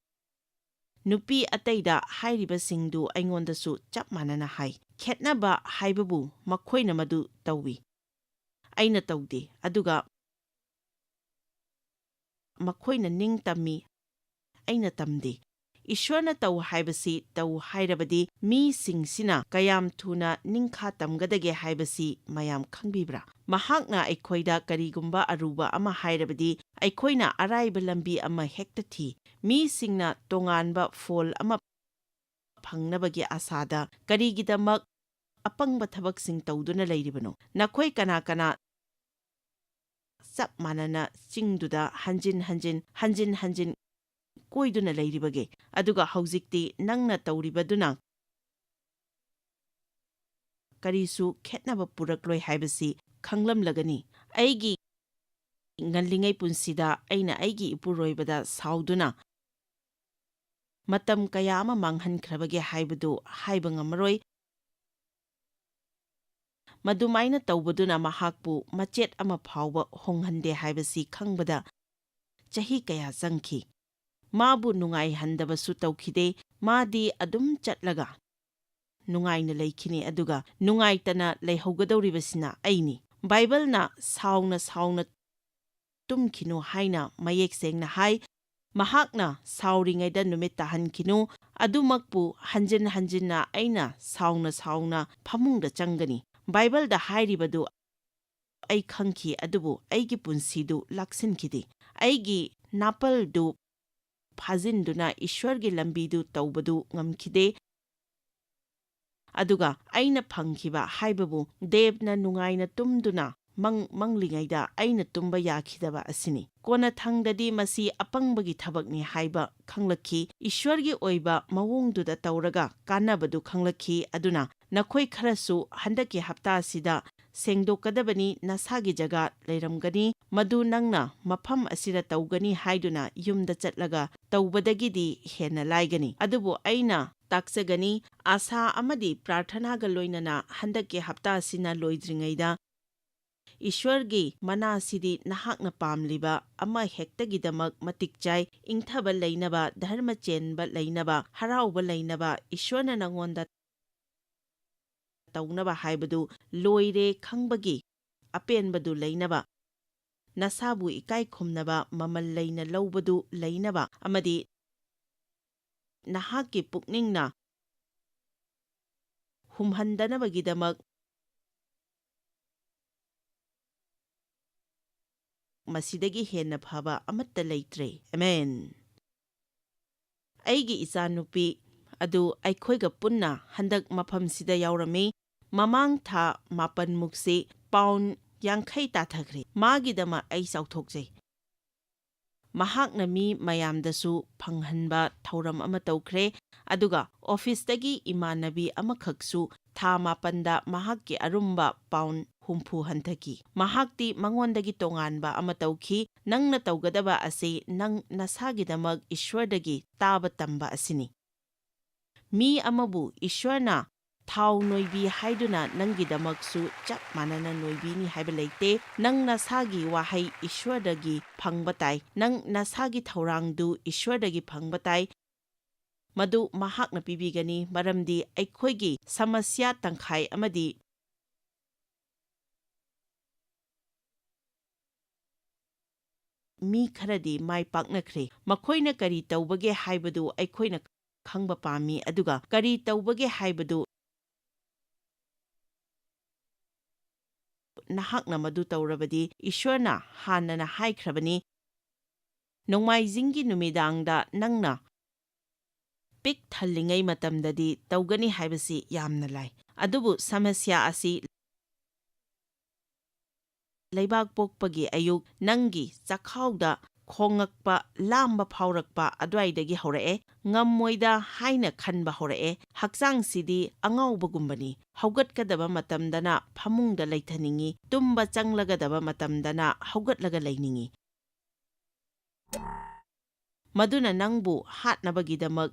ꯅꯨꯄꯤ ꯑꯇꯩꯗ ꯍꯥꯏꯔꯤꯕꯁꯤꯡꯗꯨ ꯑꯩꯉꯣꯟꯗꯁꯨ ꯆꯞ ꯃꯥꯟꯅꯅ ꯍꯥꯏ꯫ ꯈꯦꯠꯅꯕ ꯍꯥꯏꯕꯕꯨ ꯃꯈꯣꯏꯅ ꯃꯗꯨ ꯇꯧꯏ, ꯑꯩꯅ ꯇꯧꯗꯦ꯫ ꯑꯗꯨꯒ ꯃꯈꯣꯏꯅ ꯅꯤꯡꯇꯝꯃꯤ, ꯑꯩꯅ ꯇꯝꯗꯦ꯫ ꯏꯁ꯭ꯋꯔꯅ ꯇꯧ ꯍꯥꯏꯕꯁꯤ ꯇꯧ ꯍꯥꯏꯔꯕꯗꯤ ꯃꯤꯁꯤꯡꯁꯤꯅ ꯀꯌꯥꯝ ꯊꯨꯅ ꯅꯤꯡꯈꯥ ꯇꯝꯒꯗꯒꯦ ꯍꯥꯏꯕꯁꯤ ꯃꯌꯥꯝ ꯈꯪꯕꯤꯕ꯭ꯔꯥ? ꯃꯍꯥꯛꯅ ꯑꯩꯈꯣꯏꯗ ꯀꯔꯤꯒꯨꯝꯕ ꯑꯔꯨꯕ ꯑꯃ ꯍꯥꯏꯔꯕꯗꯤ ꯑꯩꯈꯣꯏꯅ ꯑꯔꯥꯏꯕ ꯂꯝꯕꯤ ꯑꯃ ꯍꯦꯛꯇ ꯊꯤ꯫ ꯃꯤꯁꯤꯡꯅ ꯇꯣꯉꯥꯟꯕ ꯐꯣꯜ ꯑꯃ ꯐꯪꯅꯕꯒꯤ ꯑꯥꯁꯥꯗ ꯀꯔꯤꯒꯤꯗꯃꯛ ꯑꯄꯪꯕ ꯊꯕꯛꯁꯤꯡ ꯇꯧꯗꯨꯅ ꯂꯩꯔꯤꯕꯅꯣ? ꯅꯈꯣꯏ ꯀꯅꯥ ꯀꯅꯥ ꯆꯞ ꯃꯥꯟꯅꯅ ꯆꯤꯡꯗꯨꯗ ꯍꯟꯖꯤꯟ ꯍꯟꯖꯤꯟ, ꯍꯟꯖꯤꯟ ꯍꯟꯖꯤꯟ ꯀꯣꯏꯗꯨꯅ ꯂꯩꯔꯤꯕꯒꯦ? ꯑꯗꯨꯒ ꯍꯧꯖꯤꯛꯇꯤ ꯅꯪꯅ ꯇꯧꯔꯤꯕꯗꯨꯅ ꯀꯔꯤꯁꯨ ꯈꯦꯠꯅꯕ ꯄꯨꯔꯛꯂꯣꯏ ꯍꯥꯏꯕꯁꯤ ꯈꯪꯂꯝꯂꯒꯅꯤ꯫ ꯑꯩꯒꯤ ꯉꯜꯂꯤꯉꯩ ꯄꯨꯟꯁꯤꯗ ꯑꯩꯅ ꯑꯩꯒꯤ ꯏꯄꯨꯔꯣꯏꯕꯗ ꯁꯥꯎꯗꯨꯅ ꯃꯇꯝ ꯀꯌꯥ ꯑꯃ ꯃꯥꯡꯍꯟꯈ꯭ꯔꯕꯒꯦ ꯍꯥꯏꯕꯗꯨ ꯍꯥꯏꯕ ꯉꯝꯃꯔꯣꯏ꯫ ꯃꯗꯨꯃꯥꯏꯅ ꯇꯧꯕꯗꯨꯅ ꯃꯍꯥꯛꯄꯨ ꯃꯆꯦꯠ ꯑꯃ ꯐꯥꯎꯕ ꯍꯣꯡꯍꯟꯗꯦ ꯍꯥꯏꯕꯁꯤ ꯈꯪꯕꯗ ꯆꯍꯤ ꯀꯌꯥ ꯆꯪꯈꯤ꯫ ꯃꯥꯕꯨ ꯅꯨꯡꯉꯥꯏꯍꯟꯗꯕꯁꯨ ꯇꯧꯈꯤꯗꯦ꯫ ꯃꯥꯗꯤ ꯑꯗꯨꯝ ꯆꯠꯂꯒ ꯅꯨꯡꯉꯥꯏꯅ ꯂꯩꯈꯤꯅꯤ, ꯑꯗꯨꯒ ꯅꯨꯡꯉꯥꯏꯇꯅ ꯂꯩꯍꯧꯒꯗꯧꯔꯤꯕꯁꯤꯅ ꯑꯩꯅꯤ꯫ ꯕꯥꯏꯕꯜꯅ "ꯁꯥꯎꯅ ꯁꯥꯎꯅ ꯇꯨꯝꯈꯤꯅꯨ" ꯍꯥꯏꯅ ꯃꯌꯦꯛ ꯁꯦꯡꯅ ꯍꯥꯏ꯫ ꯃꯍꯥꯛꯅ "ꯁꯥꯎꯔꯤꯉꯩꯗ ꯅꯨꯃꯤꯠ ꯇꯥꯍꯟꯈꯤꯅꯨ"꯫ ꯑꯗꯨꯃꯛꯄꯨ ꯍꯟꯖꯤꯟ ꯍꯟꯖꯤꯟꯅ ꯑꯩꯅ "ꯁꯥꯎꯅ ꯁꯥꯎꯅ ꯐꯃꯨꯡꯗ ꯆꯪꯒꯅꯤ" ꯕꯥꯏꯕꯜꯗ ꯍꯥꯏꯔꯤꯕꯗꯨ ꯑꯩ ꯈꯪꯈꯤ, ꯑꯗꯨꯕꯨ ꯑꯩꯒꯤ ꯄꯨꯟꯁꯤꯗꯨ ꯂꯥꯛꯁꯤꯟꯈꯤꯗꯦ꯫ ꯑꯩꯒꯤ ꯅꯥꯄꯜꯗꯨ ꯐꯥꯖꯤꯟꯗꯨꯅ ꯏꯁ꯭ꯋꯔꯒꯤ ꯂꯝꯕꯤꯗꯨ ꯇꯧꯕꯗꯨ ꯉꯝꯈꯤꯗꯦ꯫ ꯑꯗꯨꯒ ꯑꯩꯅ ꯐꯪꯈꯤꯕ ꯍꯥꯏꯕꯕꯨ ꯗꯦꯕꯅ ꯅꯨꯡꯉꯥꯏꯅ ꯇꯨꯝꯗꯨꯅ ꯃꯪ ꯃꯪꯂꯤꯉꯩꯗ ꯑꯩꯅ ꯇꯨꯝꯕ ꯌꯥꯈꯤꯗꯕ ꯑꯁꯤꯅꯤ꯫ ꯀꯣꯟꯅꯊꯪꯗꯗꯤ ꯃꯁꯤ ꯑꯄꯪꯕꯒꯤ ꯊꯕꯛꯅꯤ ꯍꯥꯏꯕ ꯈꯪꯂꯛꯈꯤ꯫ ꯏꯁ꯭ꯋꯔꯒꯤ ꯑꯣꯏꯕ ꯃꯑꯣꯡꯗꯨꯗ ꯇꯧꯔꯒ ꯀꯥꯟꯅꯕꯗꯨ ꯈꯪꯂꯛꯈꯤ꯫ ꯑꯗꯨꯅ ꯅꯈꯣꯏ ꯈꯔꯁꯨ ꯍꯟꯗꯛꯀꯤ ꯍꯞꯇꯥ ꯑꯁꯤꯗ ꯁꯦꯡꯗꯣꯛꯀꯗꯕꯅꯤ, ꯅꯁꯥꯒꯤ ꯖꯒꯥ ꯂꯩꯔꯝꯒꯅꯤ, ꯃꯗꯨ ꯅꯪꯅ ꯃꯐꯝ ꯑꯁꯤꯗ ꯇꯧꯒꯅꯤ ꯍꯥꯏꯗꯨꯅ ꯌꯨꯝꯗ ꯆꯠꯂꯒ ꯇꯧꯕꯗꯒꯤꯗꯤ ꯍꯦꯟꯅ ꯂꯥꯏꯒꯅꯤ꯫ ꯑꯗꯨꯕꯨ ꯑꯩꯅ ꯇꯥꯛꯆꯒꯅꯤ, ꯑꯥꯁꯥ ꯑꯃꯗꯤ ꯄ꯭ꯔꯥꯔꯊꯅꯥꯒ ꯂꯣꯏꯅꯅ ꯍꯟꯗꯛꯀꯤ ꯍꯞꯇꯥ ꯑꯁꯤꯅ ꯂꯣꯏꯗ꯭ꯔꯤꯉꯩꯗ ꯏꯁ꯭ꯋꯔꯒꯤ ꯃꯅꯥꯁꯤꯗꯤ ꯅꯍꯥꯛꯅ ꯄꯥꯝꯂꯤꯕ ꯑꯃ ꯍꯦꯛꯇꯒꯤꯗꯃꯛ ꯃꯇꯤꯛ ꯆꯥꯏ꯫ ꯏꯪꯊꯕ ꯂꯩꯅꯕ, ꯙꯔꯃ ꯆꯦꯟꯕ ꯂꯩꯅꯕ, ꯍꯔꯥꯎꯕ ꯂꯩꯅꯕ, ꯏꯁ꯭ꯋꯔꯅ ꯅꯉꯣꯟꯗ ꯇꯧꯅꯕ ꯍꯥꯏꯕꯗꯨ ꯂꯣꯏꯔꯦ ꯈꯪꯕꯒꯤ ꯑꯄꯦꯟꯕꯗꯨ ꯂꯩꯅꯕ, ꯅꯁꯥꯕꯨ ꯏꯀꯥꯏ ꯈꯨꯝꯅꯕ, ꯃꯃꯜ ꯂꯩꯅ ꯂꯧꯕꯗꯨ ꯂꯩꯅꯕ, ꯑꯃꯗꯤ ꯅꯍꯥꯛꯀꯤ ꯄꯨꯛꯅꯤꯡꯅ ꯍꯨꯝꯍꯟꯗꯅꯕꯒꯤꯗꯃꯛ ꯃꯁꯤꯗꯒꯤ ꯍꯦꯟꯅ ꯐꯕ ꯑꯃꯠꯇ ꯂꯩꯇ꯭ꯔꯦ꯫ ꯑꯃꯦꯟ꯫ ꯑꯩꯒꯤ ꯏꯆꯥꯅꯨꯄꯤ ꯑꯗꯨ ꯑꯩꯈꯣꯏꯒ ꯄꯨꯟꯅ ꯍꯟꯗꯛ ꯃꯐꯝꯁꯤꯗ ꯌꯥꯎꯔꯝꯃꯤ꯫ ꯃꯃꯥꯡ ꯊꯥ ꯃꯥꯄꯟꯃꯨꯛꯁꯤ ꯄꯥꯎꯟ ꯌꯥꯡꯈꯩ ꯇꯥꯊꯈ꯭ꯔꯦ꯫ ꯃꯥꯒꯤꯗꯃꯛ ꯑꯩ ꯆꯥꯎꯊꯣꯛꯆꯩ꯫ ꯃꯍꯥꯛꯅ ꯃꯤ ꯃꯌꯥꯝꯗꯁꯨ ꯐꯪꯍꯟꯕ ꯊꯧꯔꯝ ꯑꯃ ꯇꯧꯈ꯭ꯔꯦ, ꯑꯗꯨꯒ ꯑꯣꯐꯤꯁꯇꯒꯤ ꯏꯃꯥꯟꯅꯕꯤ ꯑꯃꯈꯛꯁꯨ ꯊꯥ ꯃꯥꯄꯟꯗ ꯃꯍꯥꯛꯀꯤ ꯑꯔꯨꯝꯕ ꯄꯥꯎꯟ ꯍꯨꯝꯐꯨ ꯍꯟꯊꯈꯤ꯫ ꯃꯍꯥꯛꯇꯤ ꯃꯉꯣꯟꯗꯒꯤ ꯇꯣꯉꯥꯟꯕ ꯑꯃ ꯇꯧꯈꯤ, "ꯅꯪꯅ ꯇꯧꯒꯗꯕ ꯑꯁꯤ ꯅꯪ ꯅꯁꯥꯒꯤꯗꯃꯛ ꯏꯁ꯭ꯋꯔꯗꯒꯤ ꯇꯥꯕ ꯇꯝꯕ ꯑꯁꯤꯅꯤ꯫" ꯃꯤ ꯑꯃꯕꯨ ꯏꯁ꯭ꯋꯔꯅ ꯊꯥꯎ ꯅꯣꯏꯕꯤ ꯍꯥꯏꯗꯨꯅ ꯅꯪꯒꯤꯗꯃꯛꯁꯨ ꯆꯞ ꯃꯥꯟꯅꯅ ꯅꯣꯏꯕꯤꯅꯤ ꯍꯥꯏꯕ ꯂꯩꯇꯦ꯫ ꯅꯪ ꯅꯁꯥꯒꯤ ꯋꯥꯍꯩ ꯏꯁ꯭ꯋꯔꯗꯒꯤ ꯐꯪꯕ ꯇꯥꯏ꯫ ꯅꯪ ꯅꯁꯥꯒꯤ ꯊꯧꯔꯥꯡꯗꯨ ꯏꯁ꯭ꯋꯔꯗꯒꯤ ꯐꯪꯕ ꯇꯥꯏ꯫ ꯃꯗꯨ ꯃꯍꯥꯛꯅ ꯄꯤꯕꯤꯒꯅꯤ, ꯃꯔꯝꯗꯤ ꯑꯩꯈꯣꯏꯒꯤ ꯁꯃꯁ꯭ꯌꯥ ꯇꯪꯈꯥꯏ ꯑꯃꯗꯤ ꯃꯤ ꯈꯔꯗꯤ ꯃꯥꯏ ꯄꯥꯛꯅꯈ꯭ꯔꯦ꯫ ꯃꯈꯣꯏꯅ ꯀꯔꯤ ꯇꯧꯕꯒꯦ ꯍꯥꯏꯕꯗꯨ ꯑꯩꯈꯣꯏꯅ ꯈꯪꯕ ꯄꯥꯝꯃꯤ, ꯑꯗꯨꯒ ꯀꯔꯤ ꯇꯧꯕꯒꯦ ꯍꯥꯏꯕꯗꯨ ꯅꯍꯥꯛꯅ ꯃꯗꯨ ꯇꯧꯔꯕꯗꯤ, ꯏꯁ꯭ꯋꯔꯅ ꯍꯥꯟꯅꯅ ꯍꯥꯏꯈ꯭ꯔꯕꯅꯤ, ꯅꯣꯡꯃꯥꯏꯖꯤꯡꯒꯤ ꯅꯨꯃꯤꯗꯥꯡꯗ ꯅꯪꯅ ꯄꯤꯛ ꯊꯜꯂꯤꯉꯩ ꯃꯇꯝꯗꯗꯤ ꯇꯧꯒꯅꯤ ꯍꯥꯏꯕꯁꯤ ꯌꯥꯝꯅ ꯂꯥꯏ꯫ ꯑꯗꯨꯕꯨ ꯁꯃꯁ꯭ꯌꯥ ꯑꯁꯤ ꯂꯩꯕꯥꯛ ꯄꯣꯛꯄꯒꯤ ꯑꯌꯨꯛ ꯅꯪꯒꯤ ꯆꯈꯥꯎꯗ ꯈꯣꯡꯉꯛꯄ, ꯂꯥꯝꯕ ꯐꯥꯎꯔꯛꯄ ꯑꯗꯨꯋꯥꯏꯗꯒꯤ ꯍꯧꯔꯛꯑꯦ꯫ ꯉꯝꯃꯣꯏꯗ ꯍꯥꯏꯅ ꯈꯟꯕ ꯍꯧꯔꯛꯑꯦ꯫ ꯍꯛꯆꯥꯡꯁꯤꯗꯤ ꯑꯉꯥꯎꯕꯒꯨꯝꯕꯅꯤ꯫ ꯍꯧꯒꯠꯀꯗꯕ ꯃꯇꯝꯗꯅ ꯐꯃꯨꯡꯗ ꯂꯩꯊꯅꯤꯡꯏ, ꯇꯨꯝꯕ ꯆꯪꯂꯒꯗꯕ ꯃꯇꯝꯗꯅ ꯍꯧꯒꯠꯂꯒ ꯂꯩꯅꯤꯡꯏ꯫ ꯃꯗꯨꯅ ꯅꯪꯕꯨ ꯍꯥꯠꯅꯕꯒꯤꯗꯃꯛ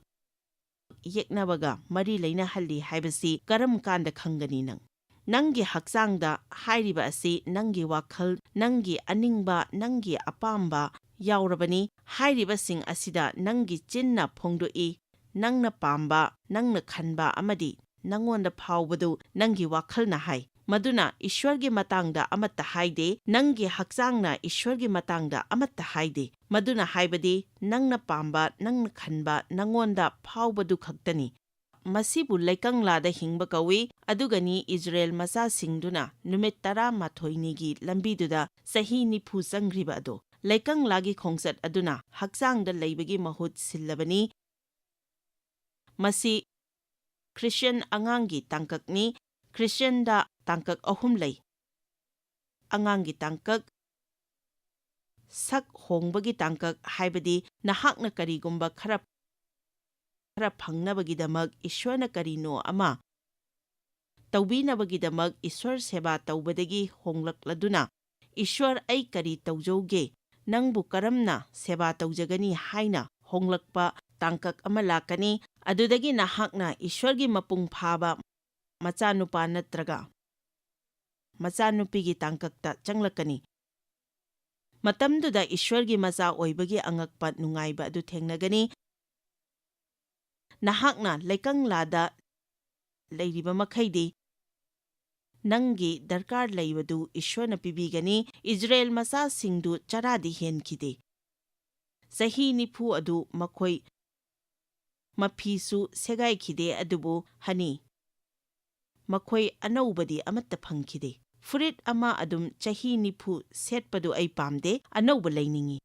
ꯌꯦꯛꯅꯕꯒ ꯃꯔꯤ ꯂꯩꯅꯍꯜꯂꯤ ꯍꯥꯏꯕꯁꯤ ꯀꯔꯝ ꯀꯥꯟꯗ ꯈꯪꯒꯅꯤ ꯅꯪ? ꯅꯪꯒꯤ ꯍꯛꯆꯥꯡꯗ ꯍꯥꯏꯔꯤꯕ ꯑꯁꯤ ꯅꯪꯒꯤ ꯋꯥꯈꯜ, ꯅꯪꯒꯤ ꯑꯅꯤꯡꯕ, ꯅꯪꯒꯤ ꯑꯄꯥꯝꯕ ꯌꯥꯎꯔꯕꯅꯤ꯫ ꯍꯥꯏꯔꯤꯕꯁꯤꯡ ꯑꯁꯤꯗ ꯅꯪꯒꯤ ꯆꯤꯟꯅ ꯐꯣꯡꯗꯣꯛꯏ꯫ ꯅꯪꯅ ꯄꯥꯝꯕ, ꯅꯪꯅ ꯈꯟꯕ ꯑꯃꯗꯤ ꯅꯪꯉꯣꯟꯗ ꯐꯥꯎꯕꯗꯨ ꯅꯪꯒꯤ ꯋꯥꯈꯜꯅ ꯍꯥꯏ꯫ ꯃꯗꯨꯅ ꯏꯁ꯭ꯋꯔꯒꯤ ꯃꯇꯥꯡꯗ ꯑꯃꯠꯇ ꯍꯥꯏꯗꯦ, ꯅꯪꯒꯤ ꯍꯛꯆꯥꯡꯅ ꯏꯁ꯭ꯋꯔꯒꯤ ꯃꯇꯥꯡꯗ ꯑꯃꯠꯇ ꯍꯥꯏꯗꯦ꯫ ꯃꯗꯨꯅ ꯍꯥꯏꯕꯗꯤ ꯅꯪꯅ ꯄꯥꯝꯕ, ꯅꯪꯅ ꯈꯟꯕ, ꯅꯪꯉꯣꯟꯗ ꯐꯥꯎꯕꯗꯨ ꯈꯛꯇꯅꯤ꯫ ꯃꯁꯤꯕꯨ ꯂꯩꯀꯪꯂꯥꯗ ꯍꯤꯡꯕ ꯀꯧꯏ, ꯑꯗꯨꯒꯅꯤ ꯏꯖꯔꯦꯜ ꯃꯆꯥꯁꯤꯡꯗꯨꯅ ꯅꯨꯃꯤꯠ ꯇꯔꯥꯃꯥꯊꯣꯏꯅꯤꯒꯤ ꯂꯝꯕꯤꯗꯨꯗ ꯆꯍꯤ ꯅꯤꯐꯨ ꯆꯪꯈ꯭ꯔꯤꯕ ꯑꯗꯨ꯫ ꯂꯩꯀꯪꯂꯥꯒꯤ ꯈꯣꯡꯆꯠ ꯑꯗꯨꯅ ꯍꯛꯆꯥꯡꯗ ꯂꯩꯕꯒꯤ ꯃꯍꯨꯠ ꯁꯤꯜꯂꯕꯅꯤ꯫ ꯃꯁꯤ ꯈ꯭ꯔꯤꯁꯇꯤꯌꯟ ꯑꯉꯥꯡꯒꯤ ꯇꯥꯡꯀꯛꯅꯤ꯫ ꯈ꯭ꯔꯤꯁꯇꯤꯌꯟꯗ ꯇꯥꯡꯀꯛ ꯑꯍꯨꯝ ꯂꯩ꯫ ꯑꯉꯥꯡꯒꯤ ꯇꯥꯡꯀꯛ, ꯁꯛ ꯍꯣꯡꯕꯒꯤ ꯇꯥꯡꯀꯛ, ꯍꯥꯏꯕꯗꯤ ꯅꯍꯥꯛꯅ ꯀꯔꯤꯒꯨꯝꯕ ꯈꯔ, ꯈꯔ ꯐꯪꯅꯕꯒꯤꯗꯃꯛ ꯏꯁ꯭ꯋꯔꯅ ꯀꯔꯤꯅꯣ ꯑꯃ ꯇꯧꯕꯤꯅꯕꯒꯤꯗꯃꯛ ꯏꯁ꯭ꯋꯔ ꯁꯦꯕꯥ ꯇꯧꯕꯗꯒꯤ ꯍꯣꯡꯂꯛꯂꯗꯨꯅ, "ꯏꯁ꯭ꯋꯔ, ꯑꯩ ꯀꯔꯤ ꯇꯧꯖꯧꯒꯦ? ꯅꯪꯕꯨ ꯀꯔꯝꯅ ꯁꯦꯕꯥ ꯇꯧꯖꯒꯅꯤ?" ꯍꯥꯏꯅ ꯍꯣꯡꯂꯛꯄ ꯇꯥꯡꯀꯛ ꯑꯃ ꯂꯥꯛꯀꯅꯤ꯫ ꯑꯗꯨꯗꯒꯤ ꯅꯍꯥꯛꯅ ꯏꯁ꯭ꯋꯔꯒꯤ ꯃꯄꯨꯡ ꯐꯥꯕ ꯃꯆꯥꯅꯨꯄꯥ ꯅꯠꯇ꯭ꯔꯒ ꯃꯆꯥꯅꯨꯄꯤꯒꯤ ꯇꯥꯡꯀꯛꯇ ꯆꯪꯂꯛꯀꯅꯤ꯫ ꯃꯇꯝꯗꯨꯗ ꯏꯁ꯭ꯋꯔꯒꯤ ꯃꯆꯥ ꯑꯣꯏꯕꯒꯤ ꯑꯉꯛꯄ ꯅꯨꯡꯉꯥꯏꯕ ꯑꯗꯨ ꯊꯦꯡꯅꯒꯅꯤ꯫ ꯅꯍꯥꯛꯅ ꯂꯩꯀꯪꯂꯥꯗ ꯂꯩꯔꯤꯕ ꯃꯈꯩꯗꯤ ꯅꯪꯒꯤ ꯗꯔꯀꯥꯔ ꯂꯩꯕꯗꯨ ꯏꯁ꯭ꯋꯔꯅ ꯄꯤꯕꯤꯒꯅꯤ꯫ ꯏꯖꯔꯦꯜ ꯃꯆꯥꯁꯤꯡꯗꯨ ꯆꯔꯥꯗꯤ ꯍꯦꯟꯈꯤꯗꯦ꯫ ꯆꯍꯤ ꯅꯤꯐꯨ ꯑꯗꯨ ꯃꯈꯣꯏ ꯃꯐꯤꯁꯨ ꯁꯦꯒꯥꯏꯈꯤꯗꯦ, ꯑꯗꯨꯕꯨ ꯍꯅꯤ, ꯃꯈꯣꯏ ꯑꯅꯧꯕꯗꯤ ꯑꯃꯠꯇ ꯐꯪꯈꯤꯗꯦ꯫ ꯐꯨꯔꯤꯠ ꯑꯃ ꯑꯗꯨꯝ ꯆꯍꯤ ꯅꯤꯐꯨ ꯁꯦꯠꯄꯗꯨ ꯑꯩ ꯄꯥꯝꯗꯦ, ꯑꯅꯧꯕ ꯂꯩꯅꯤꯡꯏ꯫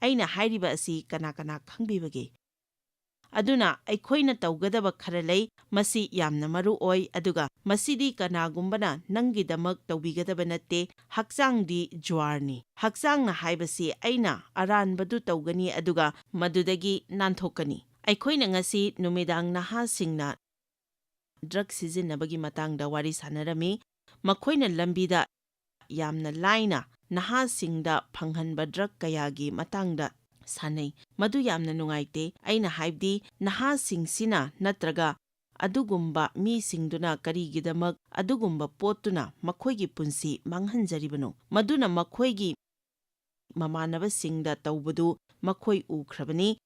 ꯑꯩꯅ ꯍꯥꯏꯔꯤꯕ ꯑꯁꯤ ꯀꯅꯥ ꯀꯅꯥ ꯈꯪꯕꯤꯕꯒꯦ? ꯑꯗꯨꯅ ꯑꯩꯈꯣꯏꯅ ꯇꯧꯒꯗꯕ ꯈꯔ ꯂꯩ꯫ ꯃꯁꯤ ꯌꯥꯝꯅ ꯃꯔꯨ ꯑꯣꯏ, ꯑꯗꯨꯒ ꯃꯁꯤꯗꯤ ꯀꯅꯥꯒꯨꯝꯕꯅ ꯅꯪꯒꯤꯗꯃꯛ ꯇꯧꯕꯤꯒꯗꯕ ꯅꯠꯇꯦ꯫ ꯍꯛꯆꯥꯡꯗꯤ ꯖ꯭ꯋꯥꯔꯅꯤ꯫ ꯍꯛꯆꯥꯡꯅ ꯍꯥꯏꯕꯁꯤ ꯑꯩꯅ ꯑꯔꯥꯟꯕꯗꯨ ꯇꯧꯒꯅꯤ, ꯑꯗꯨꯒ ꯃꯗꯨꯗꯒꯤ ꯅꯥꯟꯊꯣꯛꯀꯅꯤ꯫ ꯑꯩꯈꯣꯏꯅ ꯉꯁꯤ ꯅꯨꯃꯤꯗꯥꯡ ꯅꯍꯥꯁꯤꯡꯅ ꯗ꯭ꯔꯒ ꯁꯤꯖꯤꯟꯅꯕꯒꯤ ꯃꯇꯥꯡꯗ ꯋꯥꯔꯤ ꯁꯥꯟꯅꯔꯝꯃꯤ꯫ ꯃꯈꯣꯏꯅ ꯂꯝꯕꯤꯗ ꯌꯥꯝꯅ ꯂꯥꯏꯅ ꯅꯍꯥꯁꯤꯡꯗ ꯐꯪꯍꯟꯕ ꯗ꯭ꯔꯒ ꯀꯌꯥꯒꯤ ꯃꯇꯥꯡꯗ ꯁꯥꯟꯅꯩ꯫ ꯃꯗꯨ ꯌꯥꯝꯅ ꯅꯨꯡꯉꯥꯏꯇꯦ꯫ ꯑꯩꯅ ꯍꯥꯏꯕꯗꯤ, ꯅꯍꯥꯁꯤꯡꯁꯤꯅ ꯅꯠꯇ꯭ꯔꯒ ꯑꯗꯨꯒꯨꯝꯕ ꯃꯤꯁꯤꯡꯗꯨꯅ ꯀꯔꯤꯒꯤꯗꯃꯛ ꯑꯗꯨꯒꯨꯝꯕ ꯄꯣꯠꯇꯨꯅ ꯃꯈꯣꯏꯒꯤ ꯄꯨꯟꯁꯤ ꯃꯥꯡꯍꯟꯖꯔꯤꯕꯅꯣ? ꯃꯗꯨꯅ ꯃꯈꯣꯏꯒꯤ ꯃꯃꯥꯟꯅꯕꯁꯤꯡꯗ ꯇꯧꯕꯗꯨ ꯃꯈꯣꯏ ꯎꯈ꯭ꯔꯕꯅꯤ꯫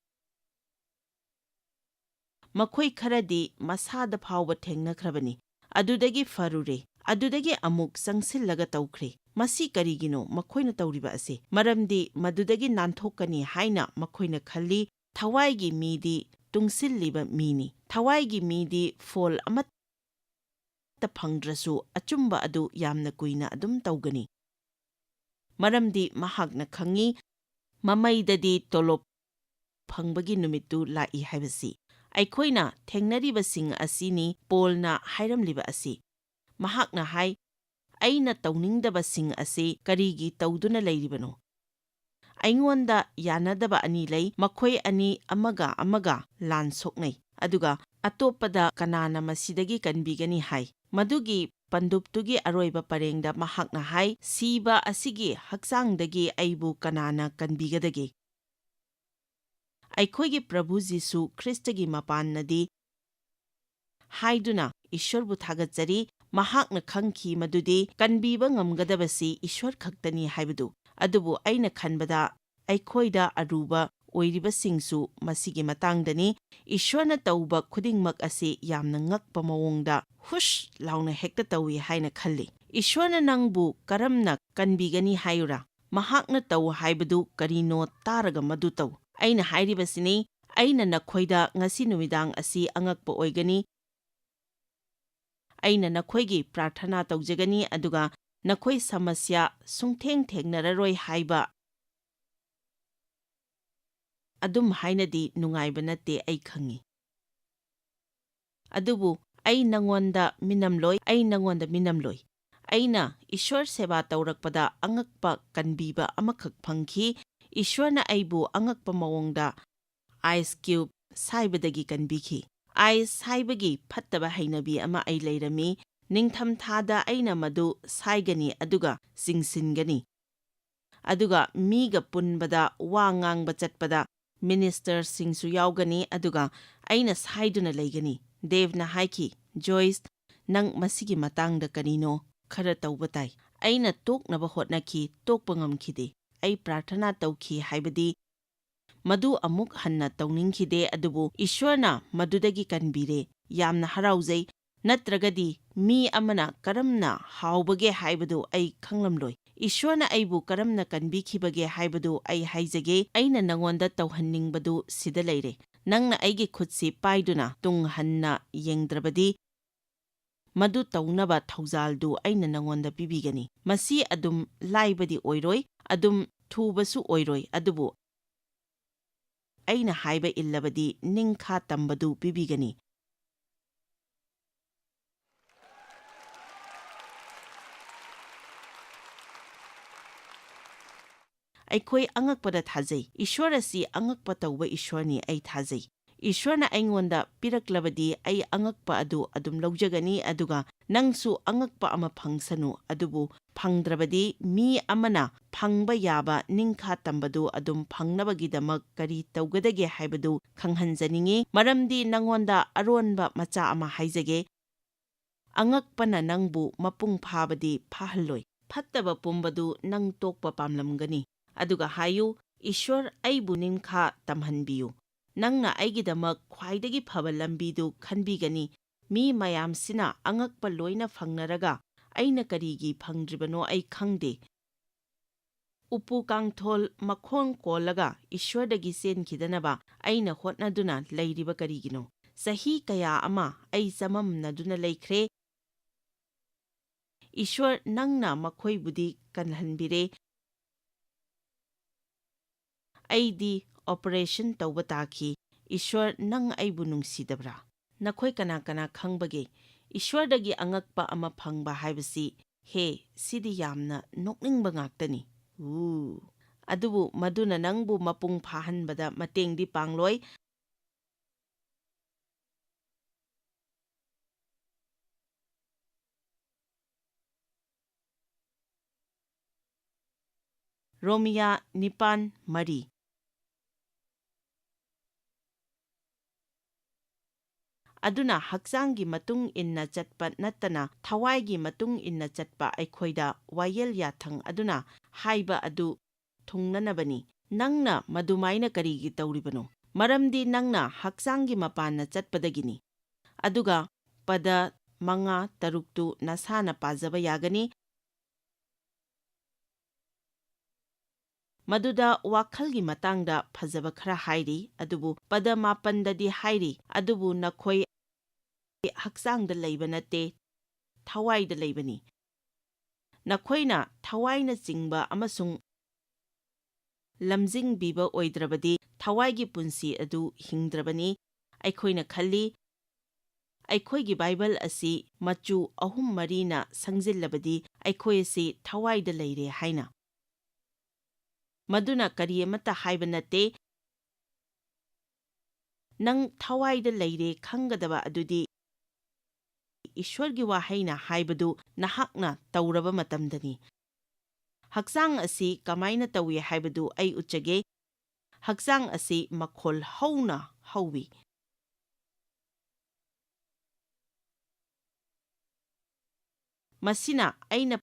ꯃꯈꯣꯏ ꯈꯔꯗꯤ ꯃꯁꯥꯗ ꯐꯥꯎꯕ ꯊꯦꯡꯅꯈ꯭ꯔꯕꯅꯤ꯫ ꯑꯗꯨꯗꯒꯤ ꯐꯔꯨꯔꯦ꯫ ꯑꯗꯨꯗꯒꯤ ꯑꯃꯨꯛ ꯆꯪꯁꯤꯜꯂꯒ ꯇꯧꯈ꯭ꯔꯦ꯫ ꯃꯁꯤ ꯀꯔꯤꯒꯤꯅꯣ ꯃꯈꯣꯏꯅ ꯇꯧꯔꯤꯕ ꯑꯁꯤ? ꯃꯔꯝꯗꯤ ꯃꯗꯨꯗꯒꯤ ꯅꯥꯟꯊꯣꯛꯀꯅꯤ ꯍꯥꯏꯅ ꯃꯈꯣꯏꯅ ꯈꯜꯂꯤ꯫ ꯊꯋꯥꯏꯒꯤ ꯃꯤꯗꯤ ꯇꯨꯡꯁꯤꯜꯂꯤꯕ ꯃꯤꯅꯤ꯫ ꯊꯋꯥꯏꯒꯤ ꯃꯤꯗꯤ ꯐꯣꯜ ꯑꯃꯠꯇ ꯐꯪꯗ꯭ꯔꯁꯨ ꯑꯆꯨꯝꯕ ꯑꯗꯨ ꯌꯥꯝꯅ ꯀꯨꯏꯅ ꯑꯗꯨꯝ ꯇꯧꯒꯅꯤ꯫ ꯃꯔꯝꯗꯤ ꯃꯍꯥꯛꯅ ꯈꯪꯏ, ꯃꯃꯩꯗꯗꯤ ꯇꯣꯂꯣꯞ ꯐꯪꯕꯒꯤ ꯅꯨꯃꯤꯠꯇꯨ ꯂꯥꯛꯏ ꯍꯥꯏꯕꯁꯤ꯫ ꯑꯩꯈꯣꯏꯅ ꯊꯦꯡꯅꯔꯤꯕꯁꯤꯡ ꯑꯁꯤꯅꯤ ꯄꯣꯜꯅ ꯍꯥꯏꯔꯝꯂꯤꯕ ꯑꯁꯤ꯫ ꯃꯍꯥꯛꯅ ꯍꯥꯏ, "ꯑꯩꯅ ꯇꯧꯅꯤꯡꯗꯕꯁꯤꯡ ꯑꯁꯤ ꯀꯔꯤꯒꯤ ꯇꯧꯗꯨꯅ ꯂꯩꯔꯤꯕꯅꯣ?" ꯑꯩꯉꯣꯟꯗ ꯌꯥꯅꯗꯕ ꯑꯅꯤ ꯂꯩ, ꯃꯈꯣꯏ ꯑꯅꯤ ꯑꯃꯒ ꯑꯃꯒ ꯂꯥꯟ ꯁꯣꯛꯅꯩ, ꯑꯗꯨꯒ ꯑꯇꯣꯞꯄꯗ ꯀꯅꯥꯅ ꯃꯁꯤꯗꯒꯤ ꯀꯟꯕꯤꯒꯅꯤ ꯍꯥꯏ꯫ ꯃꯗꯨꯒꯤ ꯄꯟꯗꯨꯞꯇꯨꯒꯤ ꯑꯔꯣꯏꯕ ꯄꯔꯦꯡꯗ ꯃꯍꯥꯛꯅ ꯍꯥꯏ, "ꯁꯤꯕ ꯑꯁꯤꯒꯤ ꯍꯛꯆꯥꯡꯗꯒꯤ ꯑꯩꯕꯨ ꯀꯅꯥꯅ ꯀꯟꯕꯤꯒꯗꯒꯦ?" ꯑꯩꯈꯣꯏꯒꯤ ꯄ꯭ꯔꯚꯨ ꯖꯤꯁꯨ ꯈ꯭ꯔꯤꯁꯇꯒꯤ ꯃꯄꯥꯟꯅꯗꯤ ꯍꯥꯏꯗꯨꯅ ꯏꯁ꯭ꯋꯔꯕꯨ ꯊꯥꯒꯠꯆꯔꯤ꯫ ꯃꯍꯥꯛꯅ ꯈꯪꯈꯤ ꯃꯗꯨꯗꯤ ꯀꯟꯕꯤꯕ ꯉꯝꯒꯗꯕꯁꯤ ꯏꯁ꯭ꯋꯔ ꯈꯛꯇꯅꯤ ꯍꯥꯏꯕꯗꯨ꯫ ꯑꯗꯨꯕꯨ ꯑꯩꯅ ꯈꯟꯕꯗ ꯑꯩꯈꯣꯏꯗ ꯑꯔꯨꯕ ꯑꯣꯏꯔꯤꯕꯁꯤꯡꯁꯨ ꯃꯁꯤꯒꯤ ꯃꯇꯥꯡꯗꯅꯤ꯫ ꯏꯁ꯭ꯋꯔꯅ ꯇꯧꯕ ꯈꯨꯗꯤꯡꯃꯛ ꯑꯁꯤ ꯌꯥꯝꯅ ꯉꯛꯄ ꯃꯑꯣꯡꯗ ꯍꯨꯁ ꯂꯥꯎꯅ ꯍꯦꯛꯇ ꯇꯧꯏ ꯍꯥꯏꯅ ꯈꯜꯂꯤ꯫ ꯏꯁ꯭ꯋꯔꯅ ꯅꯪꯕꯨ ꯀꯔꯝꯅ ꯀꯟꯕꯤꯒꯅꯤ ꯍꯥꯏꯌꯨꯔꯥ? ꯃꯍꯥꯛꯅ ꯇꯧ ꯍꯥꯏꯕꯗꯨ ꯀꯔꯤꯅꯣ ꯇꯥꯔꯒ ꯃꯗꯨ ꯇꯧ꯫ ꯑꯩꯅ ꯍꯥꯏꯔꯤꯕꯁꯤꯅꯤ, ꯑꯩꯅ ꯅꯈꯣꯏꯗ ꯉꯁꯤ ꯅꯨꯃꯤꯗꯥꯡ ꯑꯁꯤ ꯑꯉꯛꯄ ꯑꯣꯏꯒꯅꯤ꯫ ꯑꯩꯅ ꯅꯈꯣꯏꯒꯤ ꯄ꯭ꯔꯥꯔꯊꯅꯥ ꯇꯧꯖꯒꯅꯤ, ꯑꯗꯨꯒ ꯅꯈꯣꯏ ꯁꯃꯁ꯭ꯌꯥ ꯁꯨꯡꯊꯦꯡ ꯊꯦꯡꯅꯔꯔꯣꯏ ꯍꯥꯏꯕ ꯑꯗꯨꯝ ꯍꯥꯏꯅꯗꯤ ꯅꯨꯡꯉꯥꯏꯕ ꯅꯠꯇꯦ, ꯑꯩ ꯈꯪꯏ꯫ ꯑꯗꯨꯕꯨ ꯑꯩ ꯅꯉꯣꯟꯗ ꯃꯤꯅꯝꯂꯣꯏ, ꯑꯩ ꯅꯉꯣꯟꯗ ꯃꯤꯅꯝꯂꯣꯏ꯫ ꯑꯩꯅ ꯏꯁ꯭ꯋꯔ ꯁꯦꯕꯥ ꯇꯧꯔꯛꯄꯗ ꯑꯉꯛꯄ ꯀꯟꯕꯤꯕ ꯑꯃꯈꯛ ꯐꯪꯈꯤ꯫ ꯏꯁ꯭ꯋꯔꯅ ꯑꯩꯕꯨ ꯑꯉꯛꯄ ꯃꯑꯣꯡꯗ ꯑꯥꯏꯁ ꯀ꯭ꯌꯨꯕ ꯁꯥꯏꯕꯗꯒꯤ ꯀꯟꯕꯤꯈꯤ꯫ ꯑꯥꯏꯁ ꯁꯥꯏꯕꯒꯤ ꯐꯠꯇꯕ ꯍꯩꯅꯕꯤ ꯑꯃ ꯑꯩ ꯂꯩꯔꯝꯃꯤ꯫ ꯅꯤꯡꯊꯝꯊꯥꯗ ꯑꯩꯅ ꯃꯗꯨ ꯁꯥꯏꯒꯅꯤ ꯑꯗꯨꯒ ꯆꯤꯡꯁꯤꯟꯒꯅꯤ꯫ ꯑꯗꯨꯒ ꯃꯤꯒ ꯄꯨꯟꯕꯗ, ꯋꯥ ꯉꯥꯡꯕ ꯆꯠꯄꯗ, ꯃꯤꯅꯤꯁꯇꯔꯁꯤꯡꯁꯨ ꯌꯥꯎꯒꯅꯤ, ꯑꯗꯨꯒ ꯑꯩꯅ ꯁꯥꯏꯗꯨꯅ ꯂꯩꯒꯅꯤ꯫ ꯗꯦꯕꯅ ꯍꯥꯏꯈꯤ, "ꯖꯣꯏꯁ, ꯅꯪ ꯃꯁꯤꯒꯤ ꯃꯇꯥꯡꯗ ꯀꯔꯤꯅꯣ ꯈꯔ ꯇꯧꯕ ꯇꯥꯏ꯫" ꯑꯩꯅ ꯇꯣꯛꯅꯕ ꯍꯣꯠꯅꯈꯤ, ꯇꯣꯛꯄ ꯉꯝꯈꯤꯗꯦ꯫ ꯑꯩ ꯄ꯭ꯔꯥꯔꯊꯅꯥ ꯇꯧꯈꯤ, ꯍꯥꯏꯕꯗꯤ ꯃꯗꯨ ꯑꯃꯨꯛ ꯍꯟꯅ ꯇꯧꯅꯤꯡꯈꯤꯗꯦ, ꯑꯗꯨꯕꯨ ꯏꯁ꯭ꯋꯔꯅ ꯃꯗꯨꯗꯒꯤ ꯀꯟꯕꯤꯔꯦ꯫ ꯌꯥꯝꯅ ꯍꯔꯥꯎꯖꯩ꯫ ꯅꯠꯇ꯭ꯔꯒꯗꯤ ꯃꯤ ꯑꯃꯅ ꯀꯔꯝꯅ ꯍꯥꯎꯕꯒꯦ ꯍꯥꯏꯕꯗꯨ ꯑꯩ ꯈꯪꯂꯝꯂꯣꯏ꯫ ꯏꯁ꯭ꯋꯔꯅ ꯑꯩꯕꯨ ꯀꯔꯝꯅ ꯀꯟꯕꯤꯈꯤꯕꯒꯦ ꯍꯥꯏꯕꯗꯨ ꯑꯩ ꯍꯥꯏꯖꯒꯦ꯫ ꯑꯩꯅ ꯅꯉꯣꯟꯗ ꯇꯧꯍꯟꯅꯤꯡꯕꯗꯨ ꯁꯤꯗ ꯂꯩꯔꯦ꯫ ꯅꯪꯅ ꯑꯩꯒꯤ ꯈꯨꯠꯁꯤ ꯄꯥꯏꯗꯨꯅ ꯇꯨꯡ ꯍꯟꯅ ꯌꯦꯡꯗ꯭ꯔꯕꯗꯤ, ꯃꯗꯨ ꯇꯧꯅꯕ ꯊꯧꯖꯥꯜꯗꯨ ꯑꯩꯅ ꯅꯉꯣꯟꯗ ꯄꯤꯕꯤꯒꯅꯤ꯫ ꯃꯁꯤ ꯑꯗꯨꯝ ꯂꯥꯏꯕꯗꯤ ꯑꯣꯏꯔꯣꯏ, ꯑꯗꯨꯝ ꯊꯨꯕꯁꯨ ꯑꯣꯏꯔꯣꯏ, ꯑꯗꯨꯕꯨ ꯑꯩꯅ ꯍꯥꯏꯕ ꯏꯜꯂꯕꯗꯤ ꯅꯤꯡꯈꯥ ꯇꯝꯕꯗꯨ ꯄꯤꯕꯤꯒꯅꯤ꯫ ꯑꯩꯈꯣꯏ ꯑꯉꯛꯄꯗ ꯊꯥꯖꯩ꯫ ꯏꯁ꯭ꯋꯔ ꯑꯁꯤ ꯑꯉꯛꯄ ꯇꯧꯕ ꯏꯁ꯭ꯋꯔꯅꯤ, ꯑꯩ ꯊꯥꯖꯩ꯫ "ꯏꯁ꯭ꯋꯔꯅ ꯑꯩꯉꯣꯟꯗ ꯄꯤꯔꯛꯂꯕꯗꯤ ꯑꯩ ꯑꯉꯛꯄ ꯑꯗꯨ ꯑꯗꯨꯝ ꯂꯧꯖꯒꯅꯤ, ꯑꯗꯨꯒ ꯅꯪꯁꯨ ꯑꯉꯛꯄ ꯑꯃ ꯐꯪꯁꯅꯨ, ꯑꯗꯨꯕꯨ ꯐꯪꯗ꯭ꯔꯕꯗꯤ ꯃꯤ ꯑꯃꯅ ꯐꯪꯕ ꯌꯥꯕ ꯅꯤꯡꯈꯥ ꯇꯝꯕꯗꯨ ꯑꯗꯨꯝ ꯐꯪꯅꯕꯒꯤꯗꯃꯛ ꯀꯔꯤ ꯇꯧꯒꯗꯒꯦ ꯍꯥꯏꯕꯗꯨ ꯈꯪꯍꯟꯖꯅꯤꯡꯏ꯫ ꯃꯔꯝꯗꯤ ꯅꯉꯣꯟꯗ ꯑꯔꯣꯟꯕ ꯃꯆꯥ ꯑꯃ ꯍꯥꯏꯖꯒꯦ, ꯑꯉꯛꯄꯅ ꯅꯪꯕꯨ ꯃꯄꯨꯡ ꯐꯥꯕꯗꯤ ꯐꯥꯍꯜꯂꯣꯏ꯫ ꯐꯠꯇꯕ ꯄꯨꯝꯕꯗꯨ ꯅꯪ ꯇꯣꯛꯄ ꯄꯥꯝꯂꯝꯒꯅꯤ꯫ ꯑꯗꯨꯒ ꯍꯥꯏꯌꯨ, 'ꯏꯁ꯭ꯋꯔ, ꯑꯩꯕꯨ ꯅꯤꯡꯈꯥ ꯇꯝꯍꯟꯕꯤꯌꯨ꯫ ꯅꯪꯅ ꯑꯩꯒꯤꯗꯃꯛ ꯈ꯭ꯋꯥꯏꯗꯒꯤ ꯐꯕ ꯂꯝꯕꯤꯗꯨ ꯈꯟꯕꯤꯒꯅꯤ꯫ ꯃꯤ ꯃꯌꯥꯝꯁꯤꯅ ꯑꯉꯛꯄ ꯂꯣꯏꯅ ꯐꯪꯅꯔꯒ ꯑꯩꯅ ꯀꯔꯤꯒꯤ ꯐꯪꯗ꯭ꯔꯤꯕꯅꯣ ꯑꯩ ꯈꯪꯗꯦ꯫ ꯎꯄꯨ ꯀꯥꯡꯊꯣꯜ ꯃꯈꯣꯡ ꯀꯣꯜꯂꯒ ꯏꯁ꯭ꯋꯔꯗꯒꯤ ꯆꯦꯟꯈꯤꯗꯅꯕ ꯑꯩꯅ ꯍꯣꯠꯅꯗꯨꯅ ꯂꯩꯔꯤꯕ ꯀꯔꯤꯒꯤꯅꯣ? ꯆꯍꯤ ꯀꯌꯥ ꯑꯃ ꯑꯩ ꯆꯃꯝꯅꯗꯨꯅ ꯂꯩꯈ꯭ꯔꯦ꯫ ꯏꯁ꯭ꯋꯔ, ꯅꯪꯅ ꯃꯈꯣꯏꯕꯨꯗꯤ ꯀꯜꯍꯟꯕꯤꯔꯦ꯫ ꯑꯩꯗꯤ ꯑꯣꯄꯔꯦꯁꯟ ꯇꯧꯕ ꯇꯥꯈꯤ꯫ ꯏꯁ꯭ꯋꯔ, ꯅꯪ ꯑꯩꯕꯨ ꯅꯨꯡꯁꯤꯗꯕ꯭ꯔꯥ?" ꯅꯈꯣꯏ ꯀꯅꯥ ꯀꯅꯥ ꯈꯪꯕꯒꯦ? ꯏꯁ꯭ꯋꯔꯗꯒꯤ ꯑꯉꯛꯄ ꯑꯃ ꯐꯪꯕ ꯍꯥꯏꯕꯁꯤ, ꯍꯦ, ꯁꯤꯗꯤ ꯌꯥꯝꯅ ꯅꯣꯛꯅꯤꯡꯕ ꯉꯥꯛꯇꯅꯤ꯫ ꯎ꯫ ꯑꯗꯨꯕꯨ ꯃꯗꯨꯅ ꯅꯪꯕꯨ ꯃꯄꯨꯡ ꯐꯥꯍꯟꯕꯗ ꯃꯇꯦꯡꯗꯤ ꯄꯥꯡꯂꯣꯏ꯫ ꯔꯣꯃꯤꯌꯥ ꯅꯤꯄꯥꯟ ꯃꯔꯤ꯫ ꯑꯗꯨꯅ ꯍꯛꯆꯥꯡꯒꯤ ꯃꯇꯨꯡ ꯏꯟꯅ ꯆꯠꯄ ꯅꯠꯇꯅ ꯊꯋꯥꯏꯒꯤ ꯃꯇꯨꯡ ꯏꯟꯅ ꯆꯠꯄ ꯑꯩꯈꯣꯏꯗ ꯋꯥꯌꯦꯜ ꯌꯥꯊꯪ ꯑꯗꯨꯅ ꯍꯥꯏꯕ ꯑꯗꯨ ꯊꯨꯡꯅꯅꯕꯅꯤ꯫ ꯅꯪꯅ ꯃꯗꯨꯃꯥꯏꯅ ꯀꯔꯤꯒꯤ ꯇꯧꯔꯤꯕꯅꯣ? ꯃꯔꯝꯗꯤ ꯅꯪꯅ ꯍꯛꯆꯥꯡꯒꯤ ꯃꯄꯥꯟꯅ ꯆꯠꯄꯗꯒꯤꯅꯤ꯫ ꯑꯗꯨꯒ ꯄꯗ ꯃꯉꯥ ꯇꯔꯨꯛꯇꯨ ꯅꯁꯥꯅ ꯄꯥꯖꯕ ꯌꯥꯒꯅꯤ꯫ ꯃꯗꯨꯗ ꯋꯥꯈꯜꯒꯤ ꯃꯇꯥꯡꯗ ꯐꯖꯕ ꯈꯔ ꯍꯥꯏꯔꯤ, ꯑꯗꯨꯕꯨ ꯄꯗ ꯃꯥꯄꯟꯗꯗꯤ ꯍꯥꯏꯔꯤ, "ꯑꯗꯨꯕꯨ ꯅꯈꯣꯏ ꯍꯛꯆꯥꯡꯗ ꯂꯩꯕ ꯅꯠꯇꯦ, ꯊꯋꯥꯏꯗ ꯂꯩꯕꯅꯤ꯫ ꯅꯈꯣꯏꯅ ꯊꯋꯥꯏꯅ ꯆꯤꯡꯕ ꯑꯃꯁꯨꯡ ꯂꯝꯖꯤꯡꯕꯤꯕ ꯑꯣꯏꯗ꯭ꯔꯕꯗꯤ ꯊꯋꯥꯏꯒꯤ ꯄꯨꯟꯁꯤ ꯑꯗꯨ ꯍꯤꯡꯗ꯭ꯔꯕꯅꯤ꯫" ꯑꯩꯈꯣꯏꯅ ꯈꯜꯂꯤ, ꯑꯩꯈꯣꯏꯒꯤ ꯕꯥꯏꯕꯜ ꯑꯁꯤ ꯃꯆꯨ ꯑꯍꯨꯝ ꯃꯔꯤꯅ ꯁꯪꯖꯤꯜꯂꯕꯗꯤ ꯑꯩꯈꯣꯏ ꯑꯁꯤ ꯊꯋꯥꯏꯗ ꯂꯩꯔꯦ ꯍꯥꯏꯅ꯫ ꯃꯗꯨꯅ ꯀꯔꯤ ꯑꯃꯠꯇ ꯍꯥꯏꯕ ꯅꯠꯇꯦ꯫ ꯅꯪ ꯊꯋꯥꯏꯗ ꯂꯩꯔꯦ ꯈꯪꯒꯗꯕ ꯑꯗꯨꯗꯤ ꯏꯁ꯭ꯋꯔꯒꯤ ꯋꯥꯍꯩꯅ ꯍꯥꯏꯕꯗꯨ ꯅꯍꯥꯛꯅ ꯇꯧꯔꯕ ꯃꯇꯝꯗꯅꯤ꯫ ꯍꯛꯆꯥꯡ ꯑꯁꯤ ꯀꯃꯥꯏꯅ ꯇꯧꯏ ꯍꯥꯏꯕꯗꯨ ꯑꯩ ꯎꯠꯆꯒꯦ꯫ ꯍꯛꯆꯥꯡ ꯑꯁꯤ ꯃꯈꯣꯜ ꯍꯧꯅ ꯍꯧꯏ꯫ ꯃꯁꯤꯅ ꯑꯩꯅ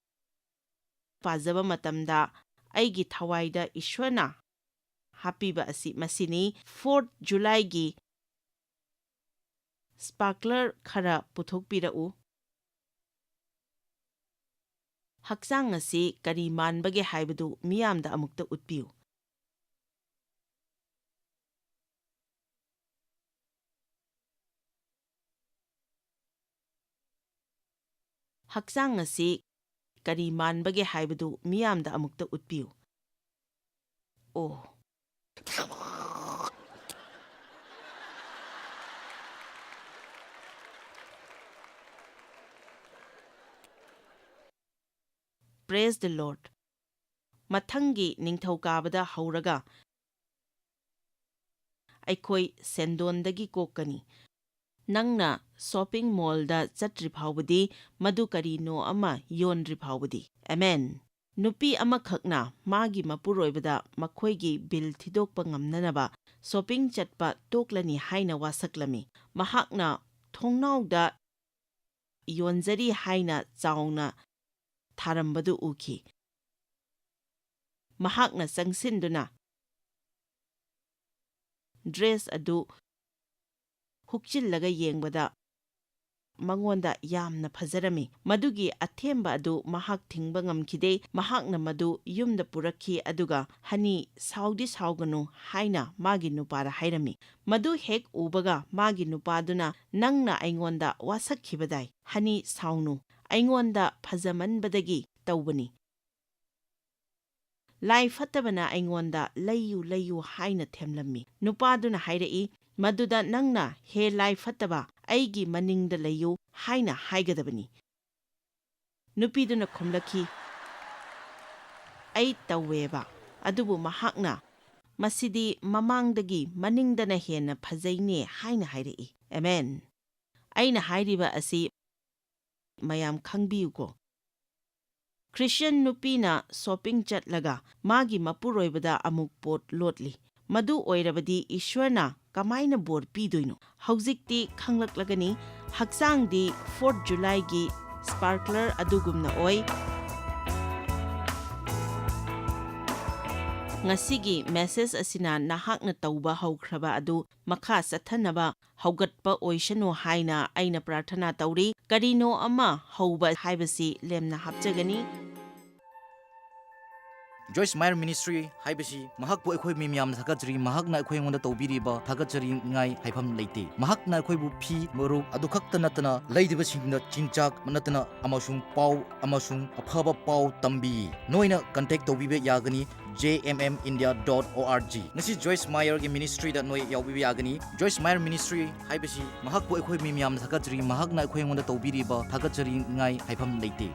ꯄꯥꯖꯕ ꯃꯇꯝꯗ ꯑꯩꯒꯤ ꯊꯋꯥꯏꯗ ꯏꯁ꯭ꯋꯔꯅ ꯍꯥꯞꯄꯤꯕ ꯑꯁꯤ ꯃꯁꯤꯅꯤ꯫ Fourth Julyꯒꯤ sparkler ꯈꯔ ꯄꯨꯊꯣꯛꯄꯤꯔꯛꯎ꯫ ꯍꯛꯆꯥꯡ ꯑꯁꯤ ꯀꯔꯤ ꯃꯥꯟꯕꯒꯦ ꯍꯥꯏꯕꯗꯨ ꯃꯤꯌꯥꯝꯗ ꯑꯃꯨꯛꯇ ꯎꯠꯄꯤꯌꯨ꯫ ꯍꯛꯆꯥꯡ ꯑꯁꯤ ꯀꯔꯤ ꯃꯥꯟꯕꯒꯦ ꯍꯥꯏꯕꯗꯨ ꯃꯤꯌꯥꯝꯗ ꯑꯃꯨꯛꯇ ꯎꯠꯄꯤꯌꯨ꯫ ꯑꯣ꯫ Praise the Lord꯫ ꯃꯊꯪꯒꯤ ꯅꯤꯡꯊꯧꯀꯥꯕꯗ ꯍꯧꯔꯒ ꯑꯩꯈꯣꯏ ꯁꯦꯟꯗꯣꯟꯗꯒꯤ ꯀꯣꯛꯀꯅꯤ꯫ ꯅꯪꯅ shopping mallꯗ ꯆꯠꯇ꯭ꯔꯤ ꯐꯥꯎꯕꯗꯤ, ꯃꯗꯨ ꯀꯔꯤꯅꯣ ꯑꯃ ꯌꯣꯟꯗ꯭ꯔꯤ ꯐꯥꯎꯕꯗꯤ꯫ ꯑꯃꯦꯟ꯫ ꯅꯨꯄꯤ ꯑꯃꯈꯛꯅ ꯃꯥꯒꯤ ꯃꯄꯨꯔꯣꯏꯕꯗ ꯃꯈꯣꯏꯒꯤ bill ꯊꯤꯗꯣꯛꯄ ꯉꯝꯅꯅꯕ shopping ꯆꯠꯄ ꯇꯣꯛꯂꯅꯤ ꯍꯥꯏꯅ ꯋꯥꯁꯛꯂꯝꯃꯤ꯫ ꯃꯍꯥꯛꯅ ꯊꯣꯡꯅꯥꯎꯗ ꯌꯣꯟꯖꯔꯤ ꯍꯥꯏꯅ ꯆꯥꯎꯅ ꯊꯥꯔꯝꯕꯗꯨ ꯎꯈꯤ꯫ ꯃꯍꯥꯛꯅ ꯆꯪꯁꯤꯟꯗꯨꯅ dress ꯑꯗꯨ ꯍꯨꯛꯆꯤꯜꯂꯒ ꯌꯦꯡꯕꯗ ꯃꯉꯣꯟꯗ ꯌꯥꯝꯅ ꯐꯖꯔꯝꯃꯤ꯫ ꯃꯗꯨꯒꯤ ꯑꯊꯦꯝꯕ ꯑꯗꯨ ꯃꯍꯥꯛ ꯊꯤꯡꯕ ꯉꯝꯈꯤꯗꯦ꯫ ꯃꯍꯥꯛꯅ ꯃꯗꯨ ꯌꯨꯝꯗ ꯄꯨꯔꯛꯈꯤ, ꯑꯗꯨꯒ "ꯍꯅꯤ, ꯁꯥꯎꯗꯤ ꯁꯥꯎꯒꯅꯨ" ꯍꯥꯏꯅ ꯃꯥꯒꯤ ꯅꯨꯄꯥꯗ ꯍꯥꯏꯔꯝꯃꯤ꯫ ꯃꯗꯨ ꯍꯦꯛ ꯎꯕꯒ ꯃꯥꯒꯤ ꯅꯨꯄꯥꯗꯨꯅ, "ꯅꯪꯅ ꯑꯩꯉꯣꯟꯗ ꯋꯥꯁꯛꯈꯤꯕꯗꯥꯏ? ꯍꯅꯤ, ꯁꯥꯎꯅꯨ꯫ ꯑꯩꯉꯣꯟꯗ ꯐꯖꯃꯟꯕꯗꯒꯤ ꯇꯧꯕꯅꯤ꯫ ꯂꯥꯏ ꯐꯠꯇꯕꯅ ꯑꯩꯉꯣꯟꯗ 'ꯂꯩꯌꯨ, ꯂꯩꯌꯨ' ꯍꯥꯏꯅ ꯊꯦꯝꯂꯝꯃꯤ꯫ ꯅꯨꯄꯥꯗꯨꯅ ꯍꯥꯏꯔꯛꯏ, "ꯃꯗꯨꯗ ꯅꯪꯅ 'ꯍꯦ ꯂꯥꯏ ꯐꯠꯇꯕ, ꯑꯩꯒꯤ ꯃꯅꯤꯡꯗ ꯂꯩꯌꯨ' ꯍꯥꯏꯅ ꯍꯥꯏꯒꯗꯕꯅꯤ"꯫ ꯅꯨꯄꯤꯗꯨꯅ ꯈꯨꯝꯂꯛꯈꯤ, "ꯑꯩ ꯇꯧꯋꯦꯕ, ꯑꯗꯨꯕꯨ ꯃꯍꯥꯛꯅ "ꯃꯁꯤꯗꯤ ꯃꯃꯥꯡꯗꯒꯤ ꯃꯅꯤꯡꯗꯅ ꯍꯦꯟꯅ ꯐꯖꯩꯅꯦ" ꯍꯥꯏꯅ ꯍꯥꯏꯔꯛꯏ꯫ ꯑꯦꯃꯦꯟ꯫ ꯑꯩꯅ ꯍꯥꯏꯔꯤꯕ ꯑꯁꯤ ꯃꯌꯥꯝ ꯈꯪꯕꯤꯌꯨꯀꯣ꯫ ꯈ꯭ꯔꯤꯁꯇꯤꯌꯟ ꯅꯨꯄꯤꯅ ꯁꯣꯄꯤꯡ ꯆꯠꯂꯒ ꯃꯥꯒꯤ ꯃꯄꯨꯔꯣꯏꯕꯗ ꯑꯃꯨꯛ ꯄꯣꯠ ꯂꯣꯠꯂꯤ꯫ ꯃꯗꯨ ꯑꯣꯏꯔꯕꯗꯤ ꯏꯁ꯭ꯋꯔꯅ ꯀꯃꯥꯏꯅ ꯕꯣꯔ ꯄꯤꯗꯣꯏꯅꯣ? ꯍꯧꯖꯤꯛꯇꯤ ꯈꯪꯂꯛꯂꯒꯅꯤ, ꯍꯛꯆꯥꯡꯗꯤ ꯐꯣꯔꯠ ꯖꯨꯂꯥꯏꯒꯤ ꯁ꯭ꯄꯥꯔꯀꯂꯔ ꯑꯗꯨꯒꯨꯝꯅ ꯑꯣꯏ꯫ ꯉꯁꯤꯒꯤ ꯃꯦꯁꯦꯖ ꯑꯁꯤꯅ ꯅꯍꯥꯛꯅ ꯇꯧꯕ ꯍꯧꯈ꯭ꯔꯕ ꯑꯗꯨ ꯃꯈꯥ ꯆꯠꯊꯅꯕ ꯍꯧꯒꯠꯄ ꯑꯣꯏꯁꯅꯨ ꯍꯥꯏꯅ ꯑꯩꯅ ꯄ꯭ꯔꯥꯔꯊꯅꯥ ꯇꯧꯔꯤ꯫ ꯀꯔꯤꯅꯣ ꯑꯃ ꯍꯧꯕ ꯍꯥꯏꯕꯁꯤ ꯂꯦꯝꯅ ꯍꯥꯞꯆꯒꯅꯤ꯫ ꯖꯣꯏꯁ ꯃꯥꯌꯔ ꯃꯤꯅꯤꯁꯇ꯭ꯔꯤ ꯍꯥꯏꯕꯁꯤ ꯃꯍꯥꯛꯄꯨ ꯑꯩꯈꯣꯏ ꯃꯤ ꯃꯌꯥꯝꯅ ꯊꯥꯒꯠꯆꯔꯤ꯫ ꯃꯍꯥꯛꯅ ꯑꯩꯈꯣꯏ ꯑꯩꯉꯣꯟꯗ ꯇꯧꯕꯤꯔꯤꯕ ꯊꯥꯒꯠꯆꯔꯤꯉꯥꯏ ꯍꯥꯏꯐꯝ ꯂꯩꯇꯦ꯫ ꯃꯍꯥꯛꯅ ꯑꯩꯈꯣꯏꯕꯨ ꯐꯤ, ꯃꯔꯨꯞ ꯑꯗꯨ ꯈꯛꯇ ꯅꯠꯇꯅ ꯂꯩꯇꯕꯁꯤꯡꯗ ꯆꯤꯟꯖꯥꯛ ꯅꯠꯇꯅ ꯑꯃꯁꯨꯡ ꯄꯥꯎ ꯑꯃꯁꯨꯡ ꯑꯐꯕ ꯄꯥꯎ ꯇꯝꯕꯤ꯫ ꯅꯣꯏꯅ ꯀꯟꯇꯦꯛ ꯇꯧꯕꯤꯕ ꯌꯥꯒꯅꯤ, J M M India dot O R G꯫ ꯉꯁꯤ ꯖꯣꯏꯁ ꯃꯥꯌꯔꯒꯤ ꯃꯤꯅꯤꯁꯇ꯭ꯔꯤꯗ ꯅꯣꯏ ꯌꯥꯎꯕꯤꯕ ꯌꯥꯒꯅꯤ꯫ ꯖꯣꯏꯁ ꯃꯥꯌꯔ ꯃꯤꯅꯤꯁꯇ꯭ꯔꯤ ꯍꯥꯏꯕꯁꯤ ꯃꯍꯥꯛꯄꯨ ꯑꯩꯈꯣꯏ ꯃꯤ ꯃꯌꯥꯝꯅ ꯊꯥꯒꯠꯆꯔꯤ꯫ ꯃꯍꯥꯛꯅ ꯑꯩꯈꯣꯏ ꯑꯩꯉꯣꯟꯗ ꯇꯧꯕꯤꯔꯤꯕ ꯊꯥꯒꯠꯆꯔꯤꯉꯥꯏ ꯍꯥꯏꯐꯝ ꯂꯩꯇꯦ꯫